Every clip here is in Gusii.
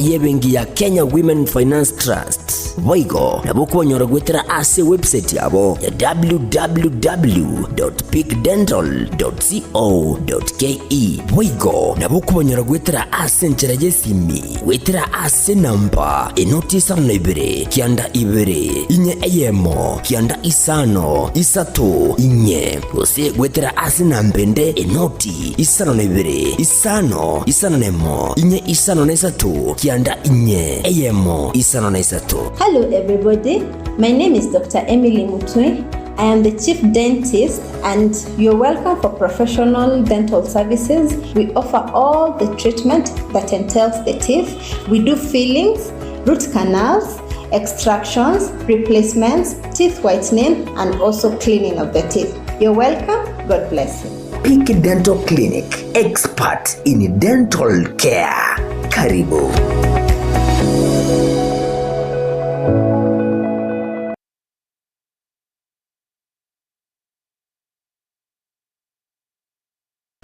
y'ebenki ya Kenya Women Finance Trust. Boigo nabo okobanyora goetera ase ewebsite yabo ya www.peakdental.co.ke. Boigo nabo okobanyora goetera ase enchera y'esimi goetera ase enamba enoti isano na ibere kianda ibere inye eyemo kianda isano isato inye gose goetera ase enamba ende enoti isano na ibere isano isano na emo inye isano na isato kianda inye eyemo isano na isato. Hello everybody, my name is Doctor Emily Mutwe, I am the chief dentist and you're welcome for professional dental services, we offer all the treatment that entails the teeth, we do fillings, root canals, extractions, replacements, teeth whitening and also cleaning of the teeth. You're welcome, God bless you. Peak Dental Clinic, expert in dental care. Karibu.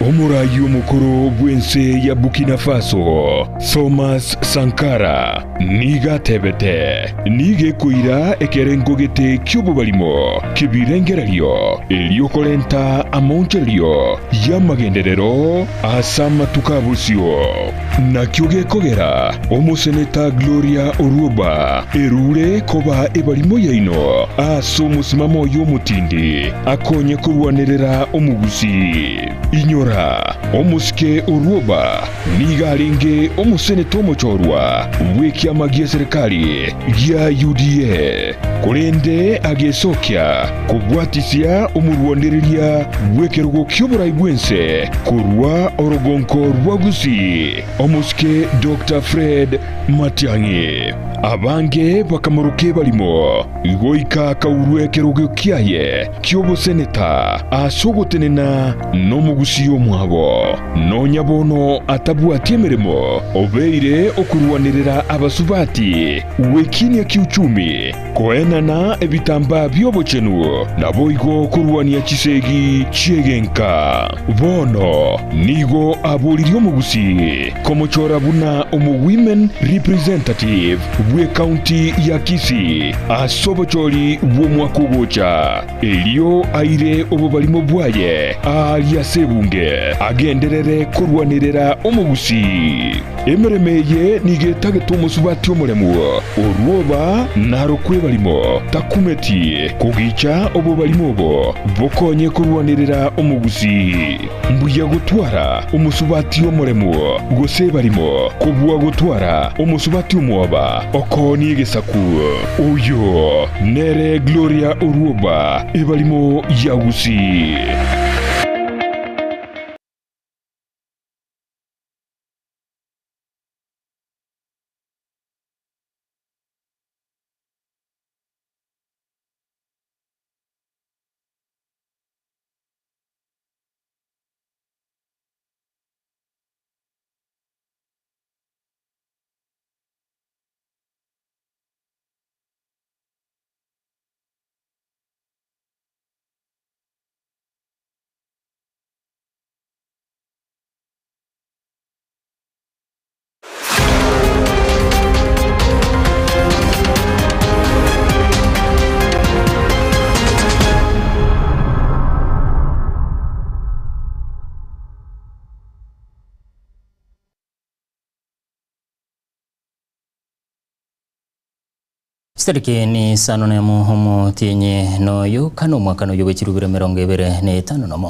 Omoraai omokoro bw'ense ya Burkina Faso, Thomas Sankara, nigo atebete, Nigo ekoira ekerengo gete ki'obobarimo ki'ebirengererio, erio korenta amaonchorerio y'amagenderero ase amatuko a bosio. Nakio gekogera omoseneta Gloria Orwoba erure koba ebarimo yaino ase omosimamo oye omotindi akonye korwanerera omogusii. Inyora, omosike Orwoba nigo arenge omoseneta omochorwa bw'ekiama gi'eserekari gia UDA, korende agesokia kobwatisia omorwanereria bw'ekerogo ki'oborai bw'ense korwa orogonko rwa Gusii, omosike Doctor Fred Matiang'i. Abange bakamoroka ebarimo goika akaurwa ekerogo kiaye ki'oboseneta ase ogotenena nomogusii omwabo. Nonya bono atabwati emeremo, obeire okorwanerera abasubati gwekinia kiuchumi, koenana ebitambaa bi'obochenu, naboigo korwania chisegi chi'egenka. Bono nigo aboririe omogusii komochora buna omo-women representative bw'ecounty ya Kisii ase obochori bw'omwaka ogocha. Erio aire obobarimo bwaye aaria ase ebunge, agenderere korwanerera omogusii. Emeremo eye nigo etagete omosubati omoremu, orwoba narokwe ebarimo, takumeti kogicha obobarimo obo bokonye korwanerera omogusii. Mbuya gotwara omosubati omoremu gose ebarimo, kobua gotwara omosubati omwoba okoonia egesaku. Oyo nere Gloria Orwoba, ebarimo ya Gusii. Chitariki ni isano nemo omotienyi noyo kane omwaka noyo bwe chirubiro emerongo ebere na etano nomo.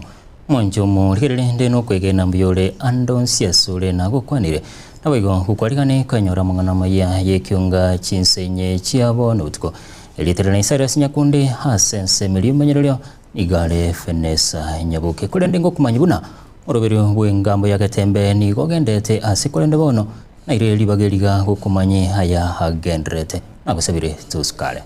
Omonche omorigereri nde nokwegena mbuya ore ande onsi asore nagokwanire. Naboigo gokwarigane konyora amang'ana amaya y'ekionga chinsenye chiabo nobotuko. Erieta riane Cyrus Nyakundi ase ensemo eria y'omonyererio nigo are Fenesa Nyaboke. Korende ngokomanya buna oroberio bw'engambo ya Getembe nigo ogendete ase korende bono Naire ribaga eriga gokomanye aya agendererete. Nagosabire tosukare.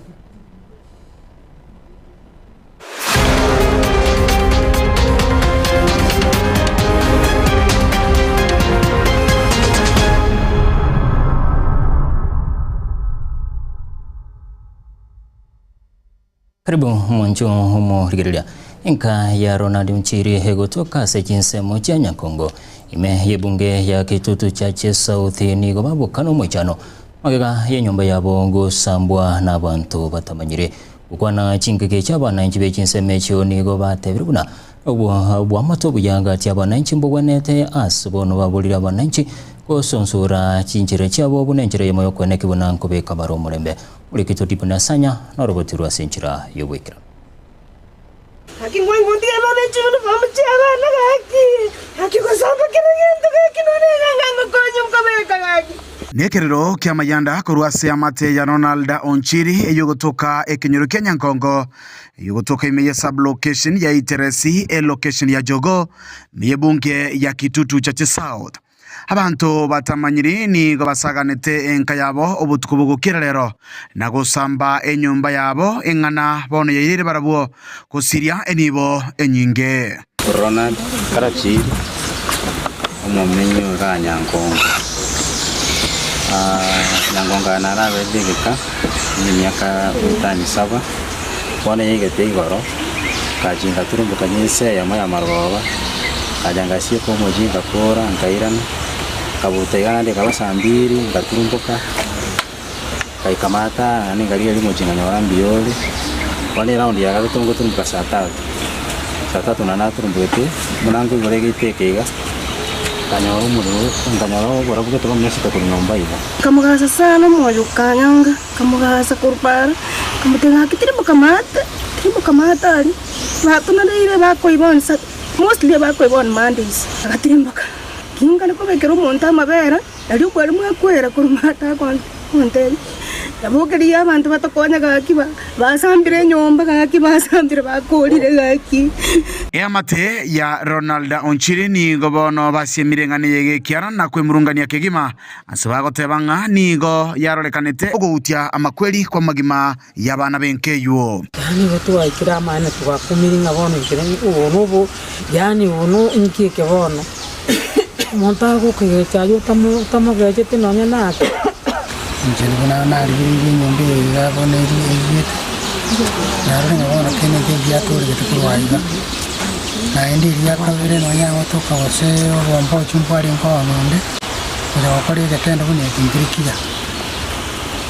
Karibu mwancho omorigereria. Enka ya Ronald Onchiri egotoka ase chinsemo chia Nyankongo ime y'ebunge ya Kitutu Chache South nigo baboka nomoichano magega y'enyomba yabo gosambwa nabanto batamanyire. Gokwana chingaki chi'abananchi be chinsemo echio nigo batebire buna obwamato obuya gati y'abananchi mbogwenerete ase bono baborire abananchi gosonsora chinchera chiabo buna enchera eyemo y'okweneki buna nkobeka bare omorembe. Orikito Dibon Asanya norogotirwe ase enchera y'oboikeranu. Gaki ngwangontiga none chiyunifomu chi'abana gaki, gaki gosamba kera egento gaki none eganga ngokonya nkobeka gaki. Nekerero ki'amayanda korwa ase amate ya Ronald Onchiri eyogotoka ekenyoro kia Nyankongo, eyogotoka ime ye sub-location ya Iteresi, elocation ya Jogoo, ime y'ebunge ya Kitutu Chache South. Abanto batamanyiri nigo basaganete enka yabo obotuko bogokira rero, na gosamba enyomba yabo eng'ana bono yairire barabwo gosiria enibo enyinge. Ronald Karachiiri, omomenyi o igaa Nyankongo. Nyankongo aya naro aberire egeka na emiaka goetania saba, bono yaigete igoro, ngachia ngaturumboka nyense eyemo ya marogoba, ngacha ngasieka omochie ngakora nkairana, nkabuta iga naende ekaba saa mbiri ngaturumboka. Ngaika maata naende nkarigereria omochie nkanyora mbuya ore, bono eraundi ya gatato ngoturumboka saa tatu, saa tatu naende naturumbogete, buna nkoigora egate eke iga, nkanyora omorero, nkanyora oborabu gete bwamesete korwa nyomba iga. Nkamogasa sana omoyo okanyanga, nkamogasa korwa para, nkamotebia ng'aki tirimboka maate, tirimboka maate aria, batonareire bakoiba on Sat- mostly bakoiba on Mondays, agatirimboka. Nkinkana kobekera omonto amabera. Erio kware mwakwera korwa maate agontebia, Nabokererie abanto batokonye gaki, basambire enyomba gaki, basambire bakorire gaki. Eamate ya Ronald Onchiri nigo bono basiemire ng'a neye egekiara na kwemurungania kegima ase bagoteba ng'a nigo yarorekanete ogoutia amakweri kw'amagima y'abana b'enka eywo. Yaani igo twaikire amaene twakumiri ng'a bono ekere obo nobo yaani obo no inki eke bono. Omonto agokogecha aye otamo otamogecheti nonye nake. Inche nigo narigereirie enyomba eye iga bono eiyete, narora ng'a bono kende nkeiyo giatoregete korwa aiga. Naende eria kabere nonya agotoka gose obombochu mbwarenge konya onde, gocha gokora egetendo buna eke nkere kiya.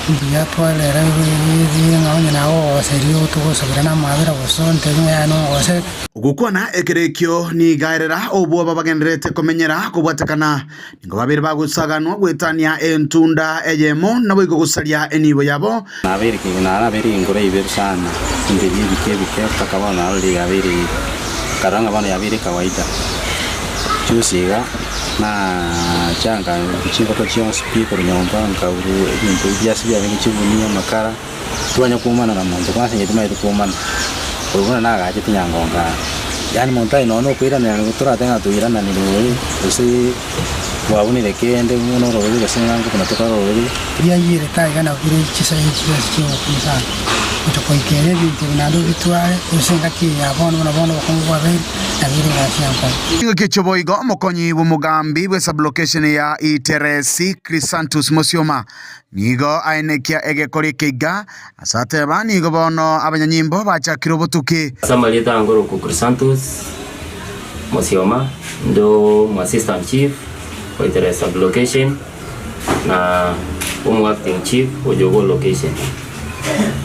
Mbuya twarera ng'a onye naye ogogoseria togosabera na amabera gose ontebie ng'a yaya nogosete. Ogokwana ekero ekio nigaerera obwoba bagendererete komenyera kobwatekana, nigo babere bagosaganwa goetania entunda eyemo, naboigo gosaria enibo yabo. Nabeire kegima, nabeire enkoro eiberu sana, entebi ebike ebike mpaka bono narorire yabeire nkarora ng'a bono yabeire kawaida. Juzi iga, nachanga chingoko chionsi pi korwa nyomba nkaurwa ebinto ebiasi biarenge chigunia, amakara. Twanya koumana na monto kwansa inche timanyeti koumana, korwa buna nagachete nyangongo aa. Yaani monto aye nonya okoiraneria nigo toratebe ng'a toirananire oye, gose bwabunire kende buna ororeri gose ng'a buna tokare ororeri. Biayire taiga nabo bire chisaizi chionsi chi'obokumu sana, gocha koikeria ebinto ebi naende obitware ase engaki eye ya bono buna bono obokumu bwabeire, nabo ere egasi ya nkong'u. Chingaki echio boigo omokonyi bw'omogambi bw'esublocation ya Iteresi, Chrysantus Mosioma, Nigo aenekia egekori eke iga, ase ateba, Nigo bono abanyanyimbo bachakire obotuki. Ase amarieta a Ngoroku Chrysanthus Mosioma, inde omo assistant chief goetera sub location na omo acting chief o Jogoo location.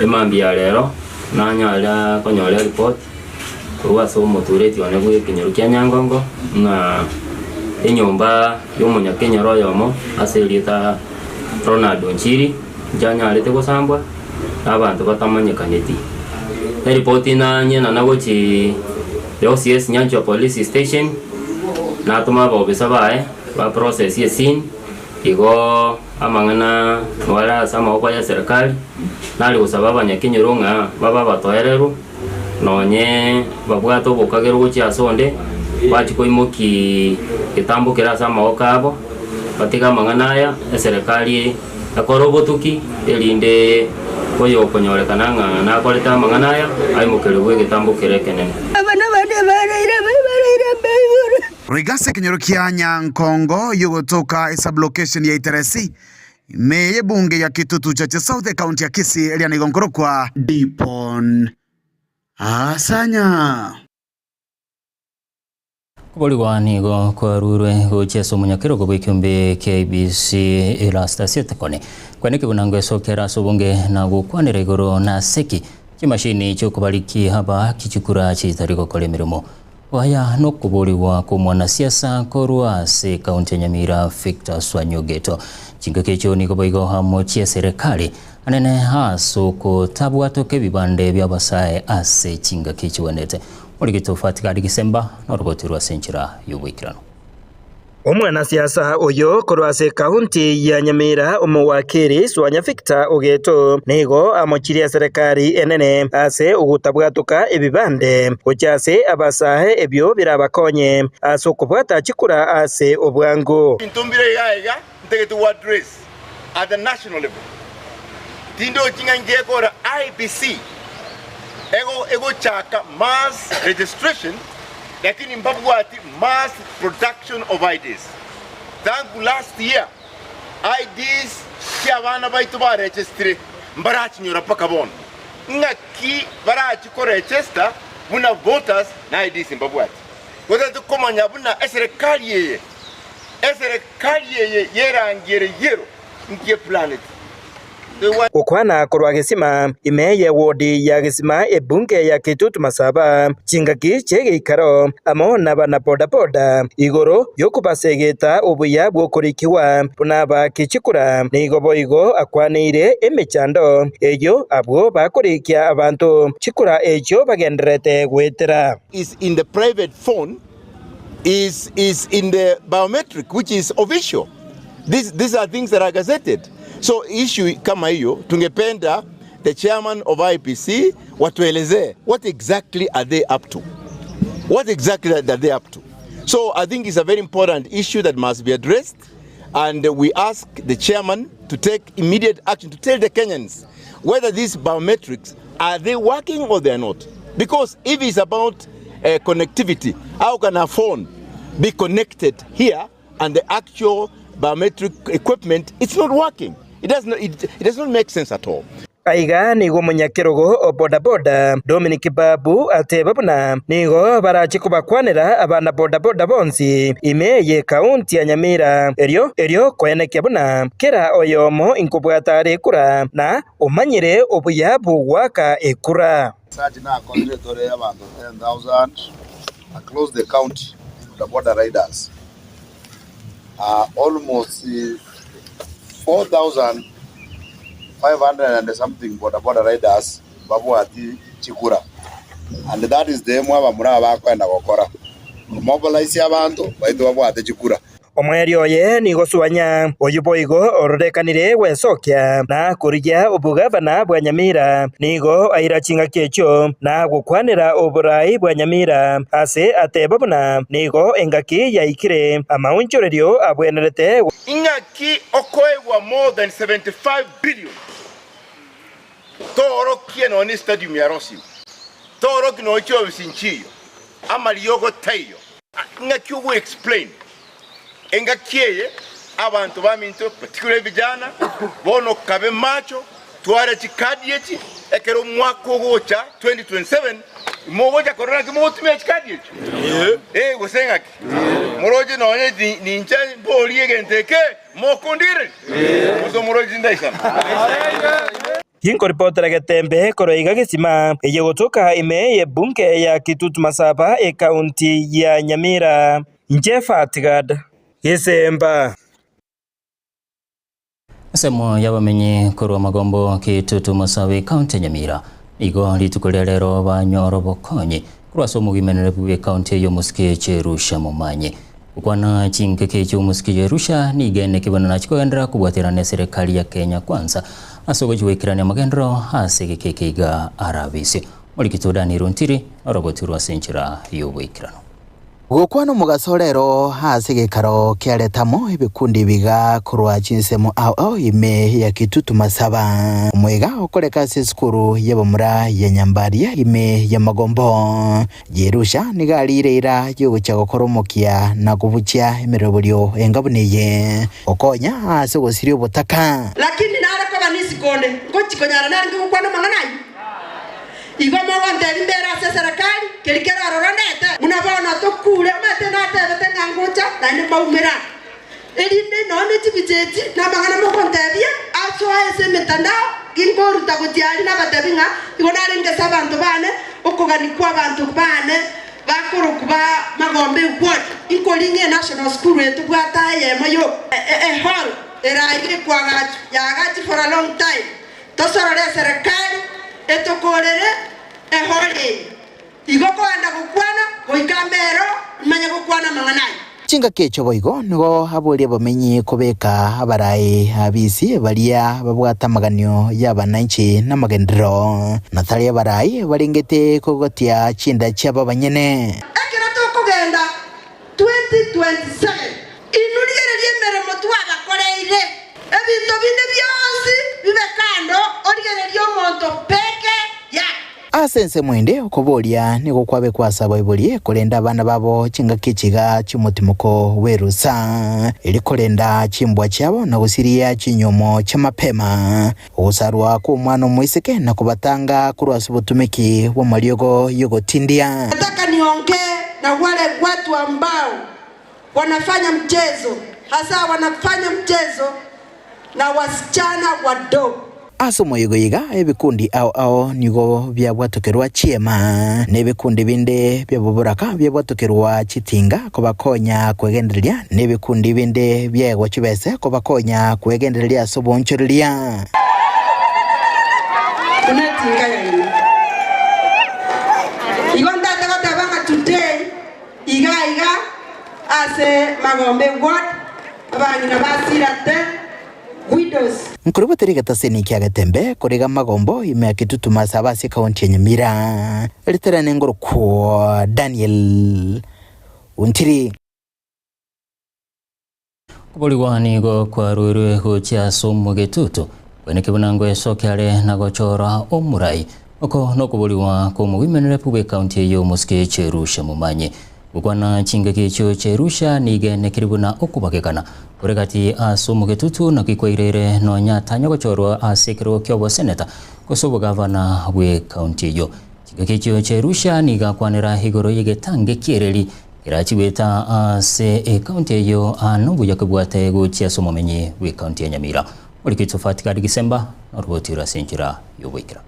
Emambia ya rero nanyare konyora eripoti korwa ase omotureti one bwe ekenyoro kia Nyangongo ng'a enyomba ya omonyakenyoro oyomo ase erieta Ronald Onchiri nchanyarete gosambwa na abanto batamanyekaneti. Eripoti nanyena gochia the OCS Nyanchwa Police Station, natoma abaobisa baye ba process escene, igo amang'ana naro ase amaboko ya serikali, nare gosaba abanyakenyoro ng'a babe abatoereru, nonye babwate obokagerwa gochia ase onde, bachie koimokia getambo kere ase amaboko abo, batige amang'ana aya, eserekari ekore obotuki, erinde oyokonyorekana ng'a nakorete amang'ana aya, aimokerigwe egetambo kere ekenene. Abana bane baraire baraire mbe igoro. Roiga ase ekenyoro kia Nyankongo yogotoka esublocation ya Iteresi, Ime y'ebunge ya Kitutu Chache South ekaunti ya Kisii eria nigo nkorokwa Dipon Asanya. Koborigwa nigo kwarurwe gochia ase omonyakerogo bw'ekeombe kia IEBC Erastus Etekone. Kwane kebunango esokera ase obonge na gokwanera igoro naseki chimashini chi'okobariki abaaki chikura chitari gokora emeremo. Aya nokoborigwa kw'omwanasiasa korwa ase ekaunti ya Nyamira Victor Swanyogeto. Chingaki echio nigo boigo amo chi'eserekari anene ase okotabwatoka ebibande bi'abasae ase chingaki chigwenerete. Morigito Fatigari Gisemba noroboti rw'ase enchera y'oboikeranu. Omwanasiasa oyo korwa ase ekaunti ya Nyamira omowakiri Swanya Victor Ogeto nigo amochirie eserekari enene ase ogotabwatoka ebibande gochia ase abasae ebio birabakonye ase okobwata chikura ase obwango. Ebinto mbire iga iga ntagete go address at the national level. Tindochi ng'a inche ekora IEBC ego egochaka mass registration lakini mbabwati mass production of IDs. Tangu last year IDs chia abana baito ba registire mbarachinyora mpaka bono. Ng'aki barachi ko register buna voters na IDs mbabwati. Gotagete komanya buna eserekari eye Eserekari eye y'erangi ere yellow nki eplaneti. Gokwana korwa Gesima, ime ye wodi ya Gesima ebunge ya Kitutu Masaba, chingaki chi'egeikaro amo nabana boda boda igoro y'okobasegeta obuya bw'okorikigwa buna abaaki chikura. Nigo boigo akwaneire emechando eyio abwo bakorikia abanto chikura echio bagendererete goetera. Is in the private phone is is in the biometric which is official. This, these are things that are gazetted. So issue kama hiyo tungependa the chairman of IEBC watuelezee what exactly are they up to? What exactly are they up to? So I think it's a very important issue that must be addressed and we ask the chairman to take immediate action to tell the Kenyans whether these biometrics are they working or they are not. Because if it's about uh, connectivity, how can a phone be connected here and the actual biometric equipment it's not working? It does not, it, it does not make sense at all. Aiga nigo omonyakerogo o bodaboda Dominic Babu ateba buna nigo barache kobakwanera abana bodaboda bonsi ime y'ekaunti ya Nyamira erio erio koenekia buna kera oyomo inkobwata are ekura na omanyire obuya bw'ogoaka ekura. Research nakorire tore abanto 10,000 across the county bodaboda riders almost 4,500 and something bodaboda riders mbabwati chikura and that is the aim abamura aba bakoenda gokora, komobilize abanto baito babwate chikura. Omoerio oye nigo Swanya, oyio boigo ororekanire gwesokia na korigia obogavana bwa Nyamira, nigo aira chingaki echio na gokwanera oborai bwa Nyamira ase ateba buna nigo engaki yaikire amaonchorerio abwenerete. Ing'aki okoegwa more than 75 billion toorokie nonya ne stadium ya Rosim, toorokie nonya chiofisi nchiyo, amariogo taiyo. Ng'aki ogo explain engaki eye abanto baminto particularly vijana bono kabe macho tware chikadi echi ekero omwaka ogocha 2027 mogocha korora naki mogotumia chikadi echi eh gose ng'aki moroche nonye ninche mborie egento eke mokondigereria gose moroche tindaisana. Ginkoripotera getembe korwa iga gesima eye gotoka ime y'ebunge ya Kitutu Masaba ekaunti ya Nyamira. Inche Fatgad Gesemba. Ensemo y'abamenyi korwa Magombo, Kitutu Masaba ekaunti ya Nyamira nigo rituko ria rero banyora obokonyi korwa ase omogimenere bw'ekaunti eye omosike Jerusha Momanyi. Gokwana chingaki chi'omosike Jerusha nigo ene kebano nachia kogenderera kobwaterana neserekari ya Kenya Kwanza ase ogochia goikerania amagenderero ase egeka eke iga arabise. Omorikito Daniel Ontiri norogotirwe ase enchera y'oboikeranu. Gokwana omogaso rero ase egekaro kiareta amo ebikundi biga korwa chinsemo ao ao ime ya Kitutu Masaba. Omoiga okoreka ase esukuru y'abamura ya Nyambaria ime y'amagombo. Jerusha nigo ariire eira y'ogochia gokora omokia na kobuchia emeroberio enga buna eye, gokonya ase ogosiria obotaka. Lakini nare koba nisiko onde, ngochia konyara narenge gokwana amang'ana ayio? Igo mogontebia mbere ase eserekari, keria kere ororo ndete. Buna bono tokure, omanyete natebete ng'a ngocha, naende mbaumera. Erinde nonya ne chibicha echi na amang'ana mogontebia, asoe ase emetandao, ginkoruta gochia aria nabatebi ng'a igo narenge ase abanto bane, okogania kw'abanto bane bakorokwa ba Magombe Ward, inkoring'e enational school eye tobwate eyemo yoka, ehall eraige koagachwa, yaagachwa for a long time, tosorore eserekari etokorere ehall eye. Igo koenda gokwana, goika mbero imanye gokwana amang'ana aya. Chingaki echio boigo nigo aborie abamenyi kobeka abarai abisi baria babwate amaganio y'abananchi namagenderero, na tari abarai barengete kogotia chinda chiabo abanyene. Ekero tokogenda 2027, inwe rigereria emeremo twabakoreire, ebinto binde bionsi bibe kando, origererie omonto peke yake. Ase ensemo ende, okoboria nigo kwabekwa ase abaibori korenda abana babo chingaki chiga chi'omotimoko bw'erusa, erio korenda chimbwa chiabo na gosiria chinyuomo chia mapema, ogosarwa kw'omwana omoiseke na kobatanga korwa ase obotumeki bw'amariogo y'ogotindia. Nataka niongee na wale watu ambao wanafanya mchezo hasa wanafanya mchezo na wasichana wadogo. Ase omoyega iga ebikundi ao ao nigo biabwatokerwa chiema, na ebikundi binde bi'oboboraka biabwatokerwa chitinga kobakonya kwegendereria, na ebikundi binde biaegwa chibese kobakonya kwegendereria ase oboonchoreria. Buna etinga yaino. Igo ntaete goteba ng'a today iga iga ase Magombe ward abang'ina basirate widows. Nkorobotera egetaseni kia Getembe korega amagombo ime ya Kitutu Masaba ase ekaunti ya Nyamira. Riterane ngorokwo Daniel Ontiri. Koborigwa nigo kwarurwe gochia ase omogetutu, kweneke buna ngwesoke are na gochora omorai. Oko nokoborigwa kw'omowimenerepu bw'ekaunti eyio omosike Cherusha Momanyi. Gokwana chingaki echio Cherusha nigo enekire buna okobagekana kore gati ase omogetutu naki kwairere nonya atanya gochorwa ase ekerogo ki'oboseneta gose obogavana bw'ekaunti eyio. Chingaki echio Cherusha nigo akwanera igoro y'egetange ki'ereri Kerachi goeta ase ekaunti eyio aa nobuya kebwate gochia ase omomenyi bw'ekaunti ya Nyamira. Morikitso Fatikadi Gisemba noroboti ase enchera y'ogoikera.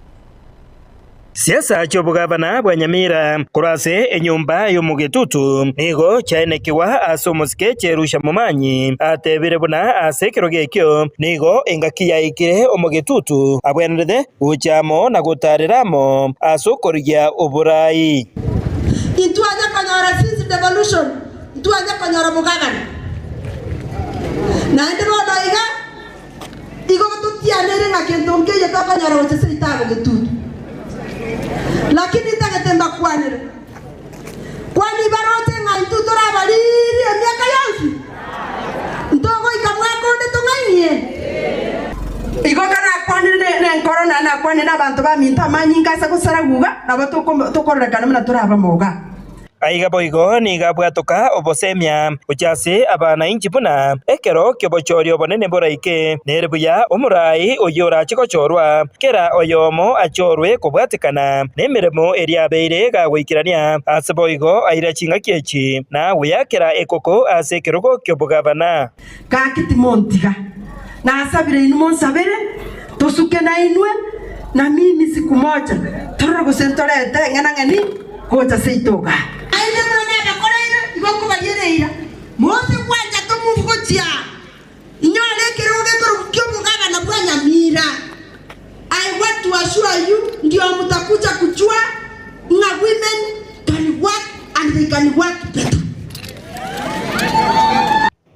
Siasa chi'obogavana bwa Nyamira korwa ase enyomba y'omogetutu nigo chiaenekigwa ase omosike Cherusha Momanyi atebire buna ase ekerogo ekio nigo engaki yaikire omogetutu abwenerete gocha amo na gotaarera amo ase okorigia oborai. Intwanya konyora since devolution ntwanya konyora bogavana naende bono iga igo totianere ng'a kento nkeiyo tokonyora gocha seito abo getutu lakini ntagete mbakwanere kwani baroche ng'a intwe torabariri emiaka yonsi ntogoika mwaka onde tong'ainie. Igo karakwanire nenkoro naende nakwanire nabanto baminto amanyinga ase gosaragwa iga, nabo tokororekana buna tore abamoga. Aiga boigo nigo abwatoka obosemia gochia ase abanainchi buna ekero ki'obochori obonene boraike, nere buya omoraai oyio orache gochorwa, kera oyomo achorwe kobwatekana nemeremo eria abeire gagoikerania, ase boigo aira chingaki echi, na goyakera ekoko ase ekerogo ki'obogavana. Gaki timontiga, nasabire inwe monsabere, tosuke nainwe, na mimi siku moja, torore gose ntorete eng'enang'eni gocha seito igaa. Nainwe buna nabakoreire, igo nkobariera eira, mose gwancha tomufu gochia aa, inyore ekerogo gekorokwa ki'omogabana bwa Nyamira. I want to assure you ndio mtakuja kujua ng'a women can work and they can work better.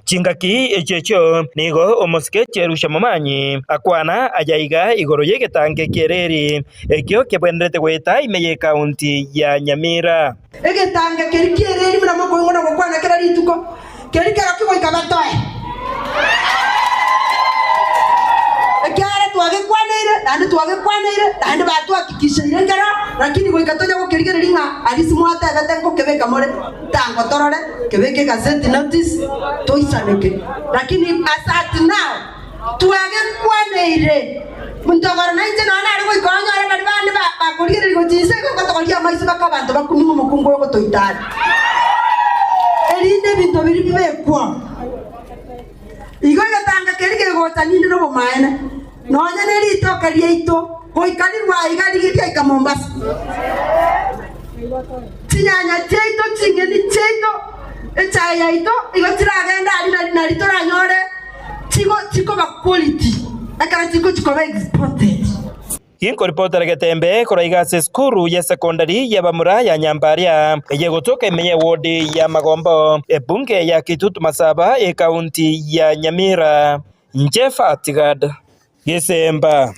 Chingaki echio echio nigo omosike Cherusha Momanyi akwana aya iga igoro y'egetange ki'ereri ekio kebwenerete goeta ime y'ekaunti ya Nyamira. Egetange keria ki'ereri buna mokoigwa na gokwana kera rituko, keria kerokio goika batoe. Ekiagera twagekwaneire, naende twagekwaneire, naende batwakikisheire nkero, lakini goika tonya gokerigereria ng'a aria simwatebete nkokebeka more, tango torore, kebeke egazeti notice, toisaneke. Lakini as at now, twagekwaneire, ntogoro nainche nonya nare goika onyore baria bande bakorigereria gochia. gochia inse igo ngotogoria amaiso mpaka abanto bakumie ng'a omokungu oyo ngotoita are, erinde ebinto biria bibekwe oo. Igo egetanga keria kegocha ninde nobomaene, nonya ne ritoke riaito goika rirwe aiga riaika Mombasa. Chinyanya chiaito, ching'eni chiaito, echae yaito igo chiragende aria nari toranyore chigo chikoba quality ekero chigochia koba exported. Ginkoripotera getembe korwa iga ase esukuru y'esekondari y'abamura ya Nyambaria, eye gotoka ime y'ewodi ya Magombo, ebunge ya Kitutu Masaba, ekaunti ya Nyamira. Inche Fatigad Gesemba.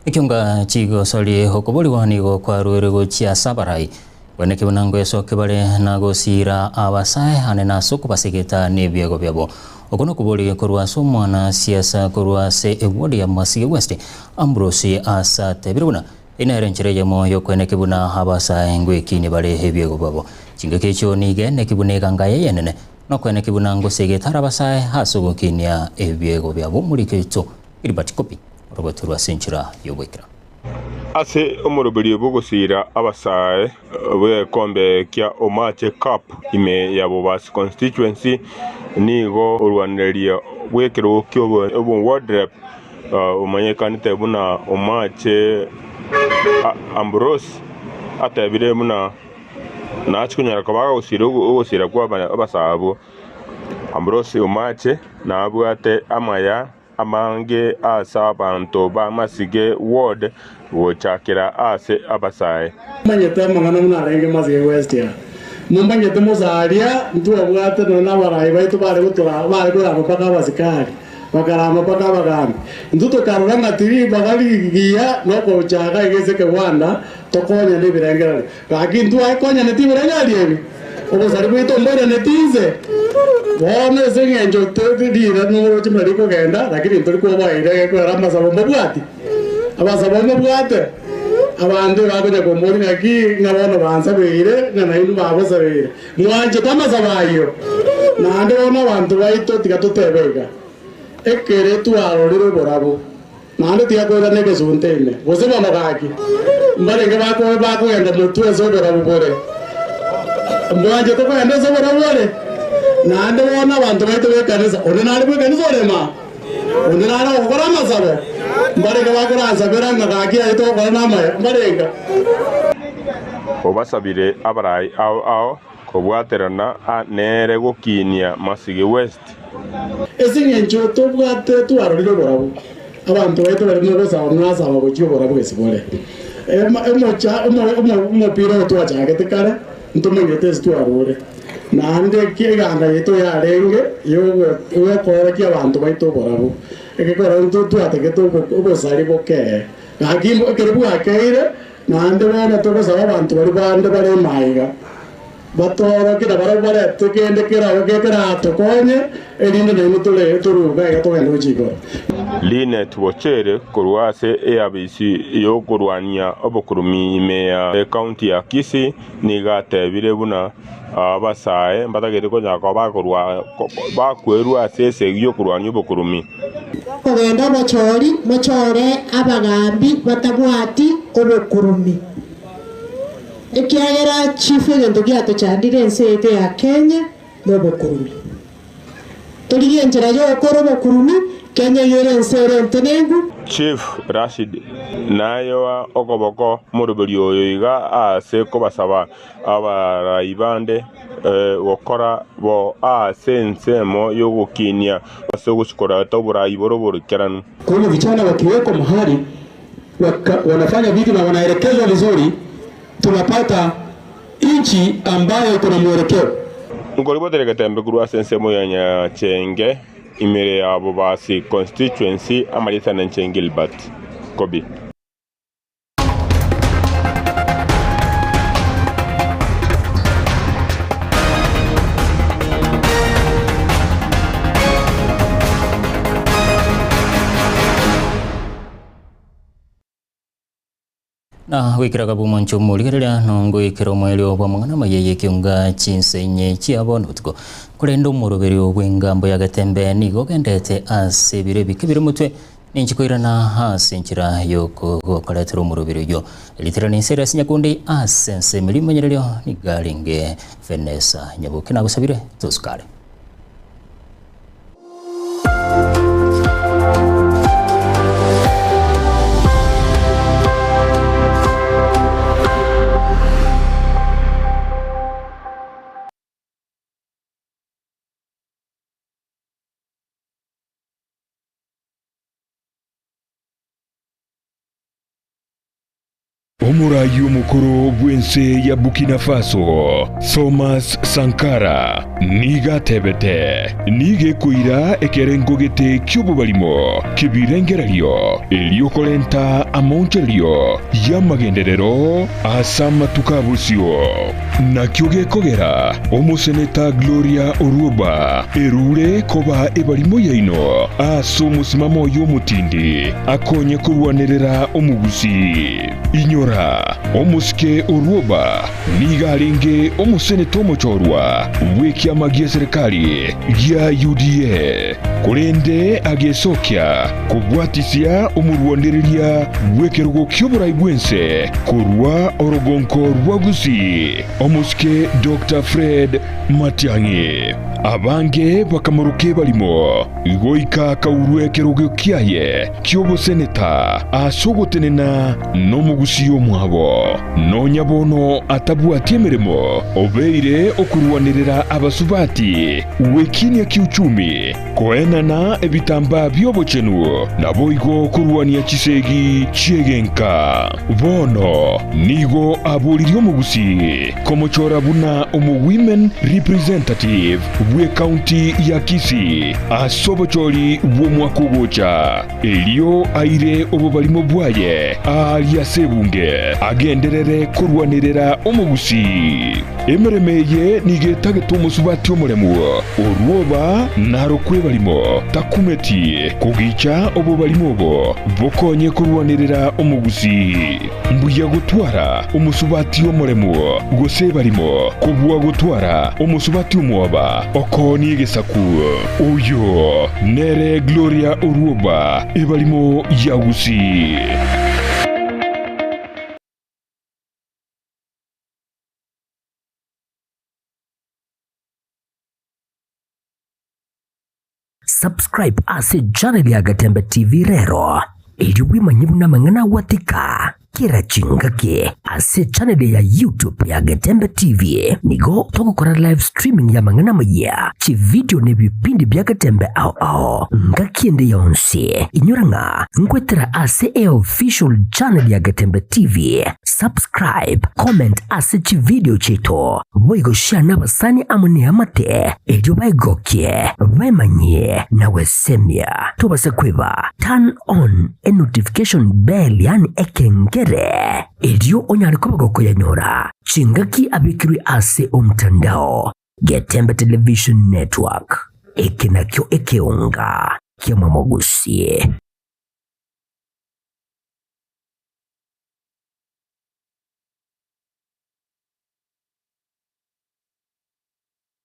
Ekionga chigosori okoborigwa nigo kwarwere gochia ase abarai bweneke buna ngoesoke bare na gosiira abasae ane na ase okobasegeta na ebiego biabo. Oko nokobori korwa ase omwana siasa korwa ase eward ya Masige West Ambrose ase atebire buna eye nere enchera eyemo yokweneki buna abasae ngoekinia bare ebiego biabo. Chingaki echio nigo eneki buna eganga eye enene nokweneki buna ngosegeta are abasae ase ogokinia ebiego biabo. Omoriki oito Gilbert Kopi orogoterwa ase enchera y'ogoikera. Ase omoroberio bw'ogosiira abasae bw'egekombe kia Omache Cup ime ya Bobasi Constituency, nigo orwanereria bw'ekerogo ki'oboward rep omanyekanete buna Omache Ambrose atebire buna nachie konyara koba agosiira ogosiira kwa abasae abwo. Ambrose Omache nabwate amaya amange ase abanto ba Masige Ward gochakera ase abasae. Manyete amang'ana buna arenge Masige West aa. Momanyete mosaria ntwabwate nonya na abarai baito bare gotora bare korama mpaka abasikari, bakarama mpaka abagambi. Intwe tokarora ng'a tiribaga rigiya nokochaka iga ase ekegwanda tokonyane ebirengererio. Gaki ntwakonyaneti ebirengererio ebi, obosari bwaito mboiraneti inse. Bono ase eng'encho rira noroche buna rikogenda, lakini ntori kobaeira egekwera amasabo mbabwati. Amasabo mbabwate, abanto ebakonya komboria ng'aki ng'a bono bansabeire ng'a nainwe bagosabeire. Mwanchete amasabo ayio? Naende bono abanto baito tiga totebe iga, ekere twarorire oborabu, Naende tigakoirana egesunte ime, gose bono gaki, mbarenge bakogenda motwe ase oborabu bore. Mwanchete kogenda ase oborabu bore? Naende bono abanto baito b'ekanisa, onde nare bw'ekanisa orema? Onde nare ogokora amasabo? Mbarenge bakoransabera ng'a gaki aye togokora namaya? Mbarenge. Obasabire abarai ao ao kobwaterana nere gokinia Masige West. Ase engencho tobwate twarorire oborabu, abanto baito baria mogosaba mwasaba gochia oborabu gese bore. Emocha omopira oyo twachagete kare ntomanyete ase twarure. Naende eganga yaito yarenge yokoorokia abanto baito oborabu. Egekora intwe twatagete obosari bokee. Gaki ekero bwakeire naende bono togosaba abanto baria bande bare maiga. Batoorokie na barabwo barete kende kerao keratokonye, erinde nainwe tore toruga iga togende gochia igoro. Linet Bochere korwa ase eabisi y'okorwania obokurumi ime ya ekaunti ya Kisii nigo atebire buna abasae mbatagete konyara koba bakwerwa ase esegi y'okorwania obokurumi. Kogenda obochori, mochore abagambi batabwati obokurumi. Ekiagera chifu egento giatochandire ense yaito ya Kenya nobokurumi. Torigie enchera yogokora obokurumi, Kenya eyio ere ense ere entenenku. Chief Rashid nayoa okoboko moroberio oyo iga aase kobasaba abarai bande gokora bo aase ensemo yogokinia ase ogochikoreta oborai bore oboikeranu. Kwa hivyo vijana wakiwekwa mahali waka, wanafanya vitu na wanaelekezwa vizuri, tunapata nchi ambayo iko na mwelekeo. Nkoribotere getembe korwa ase ensemo ya Nyachenge imere ya Bobasi Constituency amarieta nenche Gilbert Kobi. Na goikera gabu omonche omorigereria nongoikera omoerio bw'amang'ana amaya y'ekeunga chinsenye chiabo nobotuko. Korende omoroberio bw'engambo ya Getembe nigo ogendete ase ebiro ebike bire motwe, ninche koirana ase enchera y'okogokoretera omoroberio oyio. Ritera nense ere ase nyakundi ase ensemo rimanyererio nigo arenge Venesa Nyaboke nagosabire tosukare. Omoraai omokoro bw'ense ya Burkina Faso, Thomas Sankara, nigo atebete, Nigo ekoira ekerengo gete ki'obobarimo ki'ebirengererio erio korenta amaonchorerio y'amagenderero ase amatuko a bosio. Nakio gekogera omoseneta Gloria Orwoba erure koba ebarimo yaino ase omosimamo oye omotindi akonye korwanerera omogusii. Inyora, omosike Orwoba nigo arenge omoseneta omochorwa bw'ekiama gi'eserekari gia UDA, korende agesokia kobwatisia omorwanereria bw'ekerogo ki'oborai bw'ense korwa orogonko rwa Gusii, omosike Doctor Fred Matiang'i. Abange bakamoroka ebarimo goika akaurwa ekerogo kiaye ki'oboseneta ase ogotenena nomogusii omwabo. Nonya bono atabwati emeremo, obeire okorwanerera abasubati gwekinia kiuchumi, Koenana ebitambaa bi'obochenu, naboigo korwania chisegi chi'egenka. Bono nigo aboririe omogusii komochora buna omo-women representative bw'ecounty ya Kisii ase obochori bw'omwaka ogocha, erio aire obobarimo bwaye aaria ase ebunge agenderere korwanerera omogusii. Emeremo eye nigo etagete omosubati omoremu, orwoba narokwe ebarimo, takumeti kogicha obobarimo obo bokonye korwanerera omogusii. Mbuya gotwara omosubati omoremu gose ebarimo kobua gotwara omosubati omwoba okoonia egesaku. Oyo nere Gloria Orwoba, ebarimo ya Gusii. Subscribe ase channel ya Gatembe TV rero erio bwemanye buna amang'ana agwatika kera chingaki ase channel ya YouTube ya Getembe TV. Nigo togokora live streaming ya amang'ana amayia, chividio na ebipindi bia Getembe ao ao ngaki ende yonsi. Inyora ng'a nkwetera ase eofficial channel ya Getembe TV. Subscribe, comment ase chividio chiaito, boigo share nabasani amo neamate erio baegokie, baemanyie na gwesemia. Tobase kweba turn on e notification bell yaani ekengere erio onyare koba gokoyanyora chingaki abekirwe ase omtandao. Getembe Television Network, eke nakio ekeonga ki'omomogusi.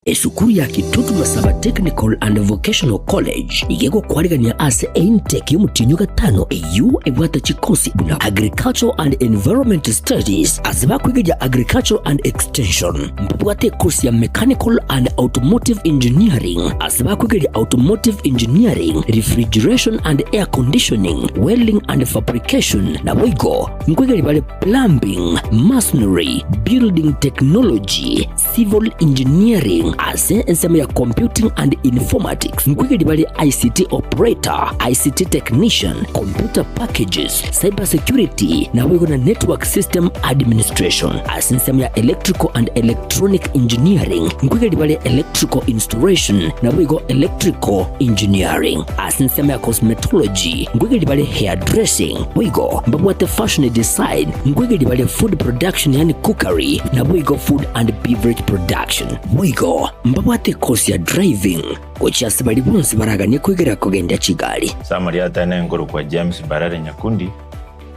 Esukuru ya Kitutu Masaba Technical and Vocational College iga egokwarigania ase eintake y'omotienyi o gatano eyio ebwate chikosi buna Agricultural and Environment Studies ase bakwegeria Agricultural and Extension. Mbabwate ekosi ya Mechanical and Automotive Engineering ase bakwegeria Automotive Engineering, Refrigeration and Air Conditioning, Welding and Fabrication naboigo nkwegeria bare Plumbing, Masonry, Building Technology, Civil Engineering ase ensemo ya Computing and Informatics nkwegeria bare ICT Operator, ICT Technician, Computer Packages, Cyber Security naboigo na Network System Administration. Ase ensemo ya Electrical and Electronic Engineering nkwegeria bare Electrical Installation naboigo Electrical Engineering. Ase ensemo ya Cosmetology nkwegeria bare Hairdressing boigo mbabwate Fashion Design nkwegeria bare Food Production yaani Cookery naboigo Food and Beverage Production. Boigo mbabwate ekosi ya Driving gochia ase baria bonsi baraganie kwegera kogendia chigari. Ase amarieta aye nenkorokwa James Mbarare Nyakundi.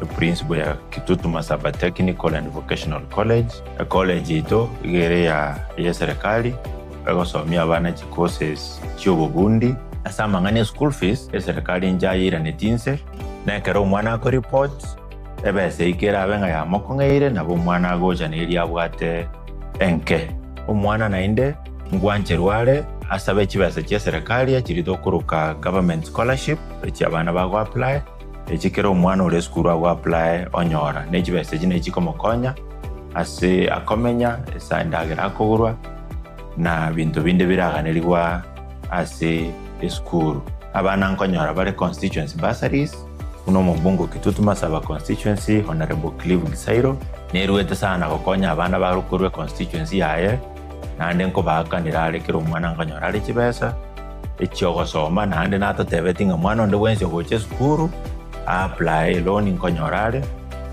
Eprinciple ya Kitutu Masaba Technical and Vocational College. Ecollege yaito iga ere ya eserekari egosomia abana chicourses chiobobundi. Ase amang'ana e school fees, eserekari inche ayeiraneti inse, na ekero omwana akoreport, ebesa eyio kerabe ng'a yamokong'eire, nabo omwana agocha na eria abwate enke. Omwana naende ngwancherwa are asabe chibesa chi'eserekari echiria tokoroka government scholarship, echi abana bago apply. Echi kera omwana ore esukuru ago apply onyora, ne chibesa echi nachi chikomokonya ase akomenya, ase endagera akogorwa, na binto binde biraganerigwa ase esukuru. Abana nkonyora bare constituency bursaries, buna omobunge o Kitutu Masaba constituency Honourable Clive Gisairo, nerwete sana gokonya abana bare korwa econstituency yaye, naende nkobaakanera are kera omwana nkonyora are chibesa. echi'ogosoma, naende natotebetie ng'a mwana onde bwensi ogocha esukuru a-apply eloni nkonyora are,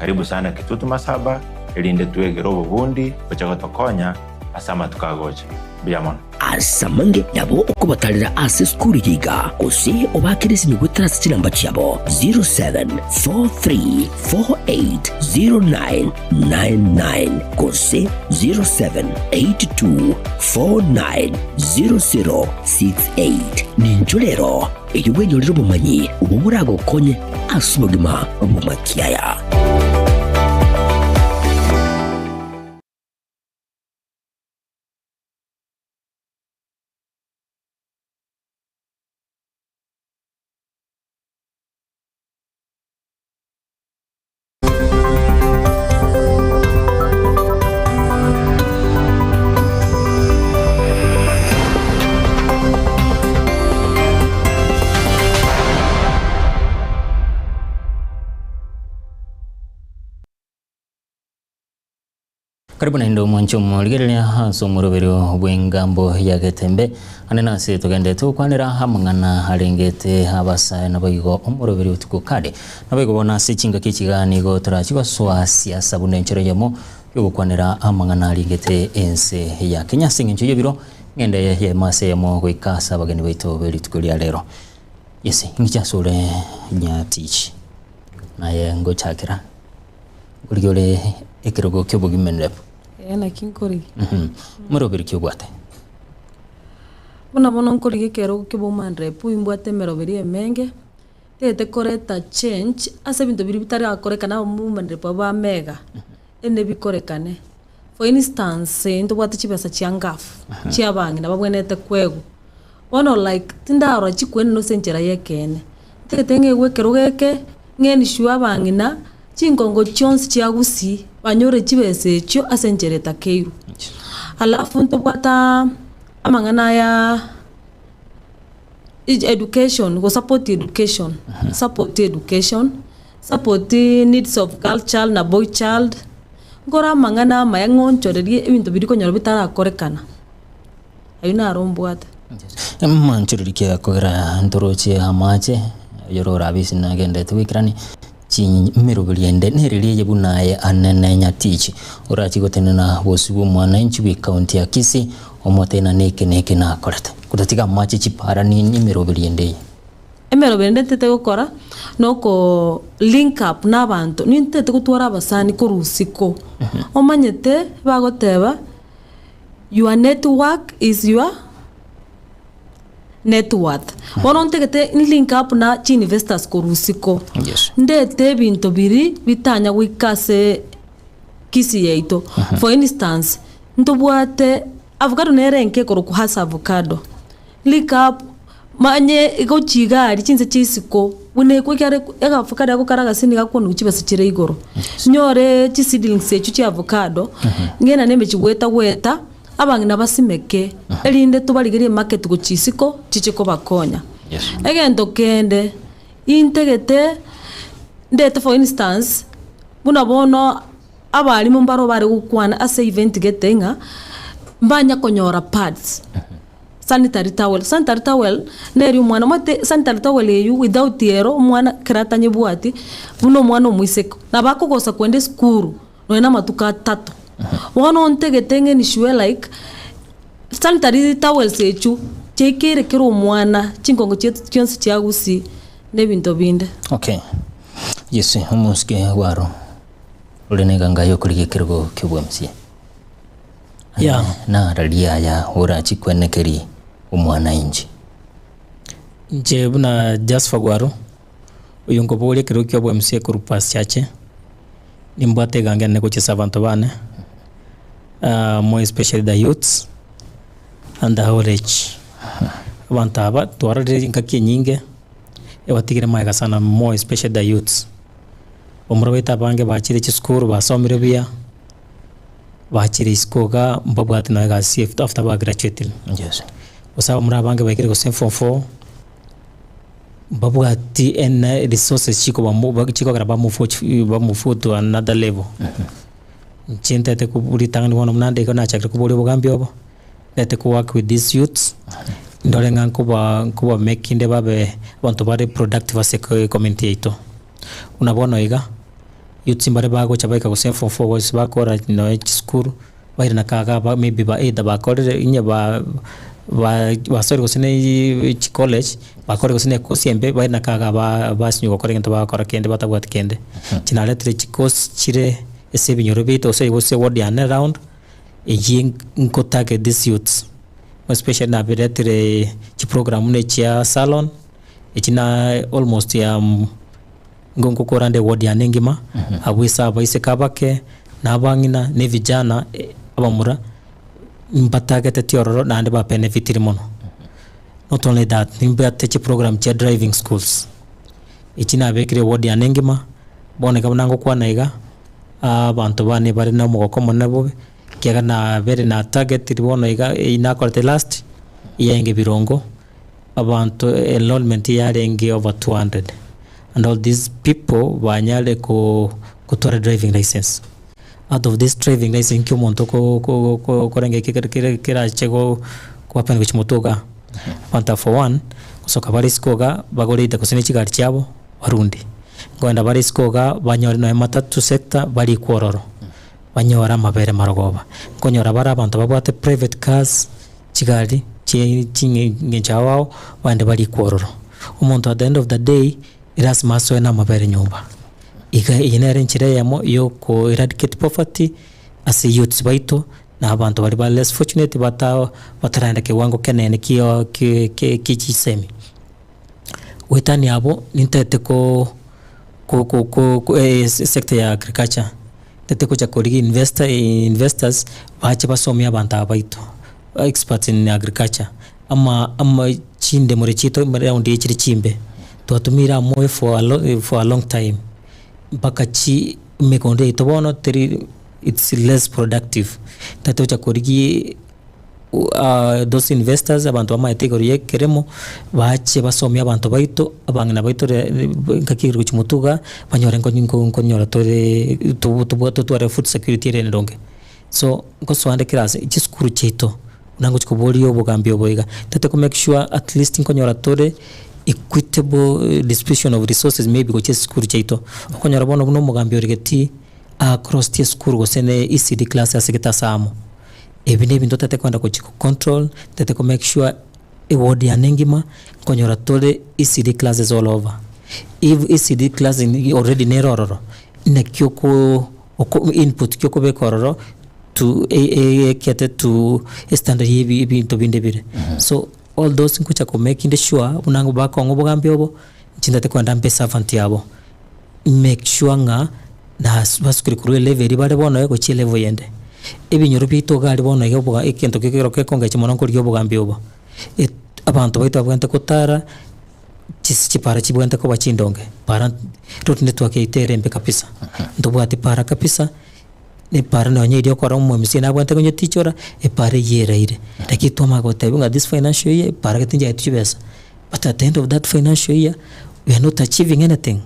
karibu sana Kitutu Masaba, erinde twegere obobundi gocha gotokonya ase amatuko agocha. Mbuya mono. Ase amange nabo okobatarera ase esukuru eye iga, gose obaakere esimi goetera ase chinamba chiabo 07434809 99 gose 0782490068. Ninchwo rero erio bwenyorere obomanyi obwo boragokonye ase obogima bw'amakiaya. Karibu naende omwanche omorigereria ase omoroberio bw'engambo ya Getembe. Ande nase togenderete gokwanera amang'ana arengete abasae naboigo omoroberio otuko kare. Naboigo bono ase chingaki echi iga nigo torachi gosoa siasa buna enchera eyemo yogokwanera amang'ana arengete ense ya Kenya. Ase engencho y'ebiro ng'ende eyemo ase eyemo goika ase abageni baito be rituko ria rero. Yes, ing'iche ase ore Nyatichi naye ngochakera. Origia ore ekerogo ki'obogimenrep. Ee, naki nkorigia. Moroberi ki obwate? Buna bono nkorigia ekerogo ki'obomanrep, imbwate emeroberi emenge, ntagete koreta change ase ebinto biria bitarakorekana abamanrep aba bamega, ende bikorekane. For instance, ntobwate chibesa chia ngafu, chia abang'ina babwenerete koegwa. Bono like tindarora chikweneno ase enchera y'ekeene, ntagete ng'egwe ekerogo eke, ng'eniswe abang'ina, chinkongo chionsi chia gusii, banyore chibesa echio ase enchera etakeirwe. Alafu ntobwata amang'ana aya education, go support education, support education, support needs of girl child na boy child, nkore amang'ana amaya ng'onchorerie ebinto biria okonyora bitarakorekana. Ayio naro mbwate. Manchoreri ki kogera ntoroche amache, oyore orabe ase nagenderete goikerania chimeroberi ende nereri eye buna aye anene Nyatichi orachie gotenena bosio bw'omwananchi bw'ecounty ya Kisii omotenane eke na eke nakorete. Gotatiga amache chipara ni emeroberi ende eye. Emeroberi ende ntete gokora noko link up na abanto, nintete gotwara abasani korwa isiko, omanyete bagoteba. Your network is your net worth. Bono ntagete link up na chi investors korwa isiko. Yes. Ndete ebinto biria bitanya goika ase Kisii yaito. For instance, ntobwate avocado nere enke ekorokwa Hass avocado. Link up manye gochia iga aria chinse chia isiko buna ekwe ekiagera avocado egokara agasi nigo akoonigwa chibesa chire igoro. Nyore chiseedlings echio chia avocado, ng'ina na emechie goeta goeta, abang'ina basimeke, erinde tobarigerie emarket gochia isiko chiche kobakonya. Egento kende, intagete ndete for instance, buna bono abalimu mbaro bare gokwana ase event gete ng'a, mbanya konyora pads. Sanitary towel, sanitary towel neri omwana omanyete sanitary towel eywo without ero omwana ekero atanyebwati buna omwana omoiseke nabo akogosa kwenda esukuru nonya na amatuko atato. Bono ntagete ng'a ensure like sanitary towels echio chiaikeire kera omwana chingongo chiaito chionsi chia gusii na ebinto binde. Okay. Yes, omosike gwaro ore neganga yokorigia ekerogo ki'obwemisia. Yeah. Nararia aya orachikwenekeri omwananchi. Inche buna Jasper Gwaro, oyo nkobogoria ekerogo kia obwemisia korwa Past Chache, nimbwate eganga enene gochia ase abanto bane, more especially the youths and the old age. Abanto aba twarorire engaki enyinge, ebatigire magega sana more especially the youths. Bamura baito abange bachire chisukuru basomire buya, bachire isiko igaa mbabwate nonya egasi after ba graduatire. Yes. Gose abamura abange baikire gose form four, mbabwati ene resources chikoba chikogera ba move ba move to another level. Inche ntete ko ritang'ani bono buna nde iga nachakire koboria obogambi obo, ntete ko work with these youths, ndore ng'a nkoba nkoba make inde babe abanto bare productive ase ecommunity yaito. Buna bono iga, youths mbare bagocha baika gose form four gose bakora nonya chisukuru, bairana kaga aba maybe ba either bakorire onye ba ba basoire gose na chicollege, bakorire gose na ecourse embe, bairana kaga ba basinywa gokora egento bagokora kende batabwati kende. Inche naretire chicourse chire ase ebinyoro biaito gose gose eward yane around, eyio nko target these youths, especially nabiretire chiprogram buna echia salon, echi na almost ngokora nde eward yane engima, abwo ase abaiseke abake, na abang'ina, na evijana abamura, mbatageteti ororo naende ba benefitiri mono. Not only that, nimbwate chiprogram chia driving schools, echi nabekire eward yane engima, bono iga buna ngokwana iga, abanto bane bare na omogoko omonene bobe, ekiagera nabere na targetiri bono iga eywo nakorete last, eyarenge birongo. Abanto enrollment yarenge over 200 and all these people banyare ko kotwara driving license. Out of this driving license nki omonto ko ko ko korenge kere kere kerache go koapply gochia motwe igaa. Abanto aba for one, gosoka bare isiko igaa bagore either gose ne chigari chiabo barunde. Nkoenda bare isiko igaa banyore nonya matatu sector barikwe ororo, banyore amabere marogoba. Nkonyora bare abanto babwate private cars. Chigari chie ching'encho ao ao bande barikwe ororo. Omonto at the end of the day erasima asoe namabere nyomba. Iga eye nere enchera eyemo yoko eradicate poverty ase youths baito na abanto baria bare less fortunate bata bataraenda kiwango kenene kio kie kie chisemi. Goetania abwo nintagete ko ko ko ko sector ya agriculture, ntagete gocha korigia investor investors bache basomie abanto aba baito, experts in agriculture, ama ama chindemore chiaito round eye chire chimbe, twatumiire amoyo for a lo for a long time, mpaka chi emegondo yaito bono teri it's less productive, ntagete gocha korigia. those investors abanto bamaete igoro ya ekeremo, bache basomie abanto baito, abang'ina baito re engaki ere gochia motwe igaa, banyore nko nko nkonyora tore tobu tobwate totware food security ere endonge. So, nkosoa nde kera ase chisukuru chiaito, buna ngochia koboria obogambi obo iga, totake ko make sure at least nkonyora tore equitable distribution of resources maybe gochia ase chisukuru chiaito. Okonyora bono buna omogambi ore getii, across esukuru gose ne ECD class ase gete ase amo. Ebi nebinto totagete kogenda gochia go control, totagete ko make sure eward yane engima nkonyora tore ECD classes all over. If ECD class already nere ororo, naki oko oko input ki okobeka ororo to ekiate to estandard ya ebi ebinto binde bire. So all those ngocha ko making sure buna bakong'a obogambi obo, inche ntagete kogenda mbe eservant yabo. Make sure ng'a nas basukire korwa elevel eria bare bono gochia elevel eyende. Ebinyoro biaito iga aria bono iga oboga egento kekero gekongecha mono nkorigia obogambi obo, et abanto baito babwenerete gotara chis chipara chibwenerete koba chindonge, para road network yaito ere embe kabisa, ntobwati para kabisa, na epara nonye eria okora omo-M_C_A nabwenerete konyetichora, epara eywo eraire. Lakini twamanya gotebiwa ng'a this financial year epara gete nchiaetwe chibesa, but at the end of that financial year, we are not achieving anything.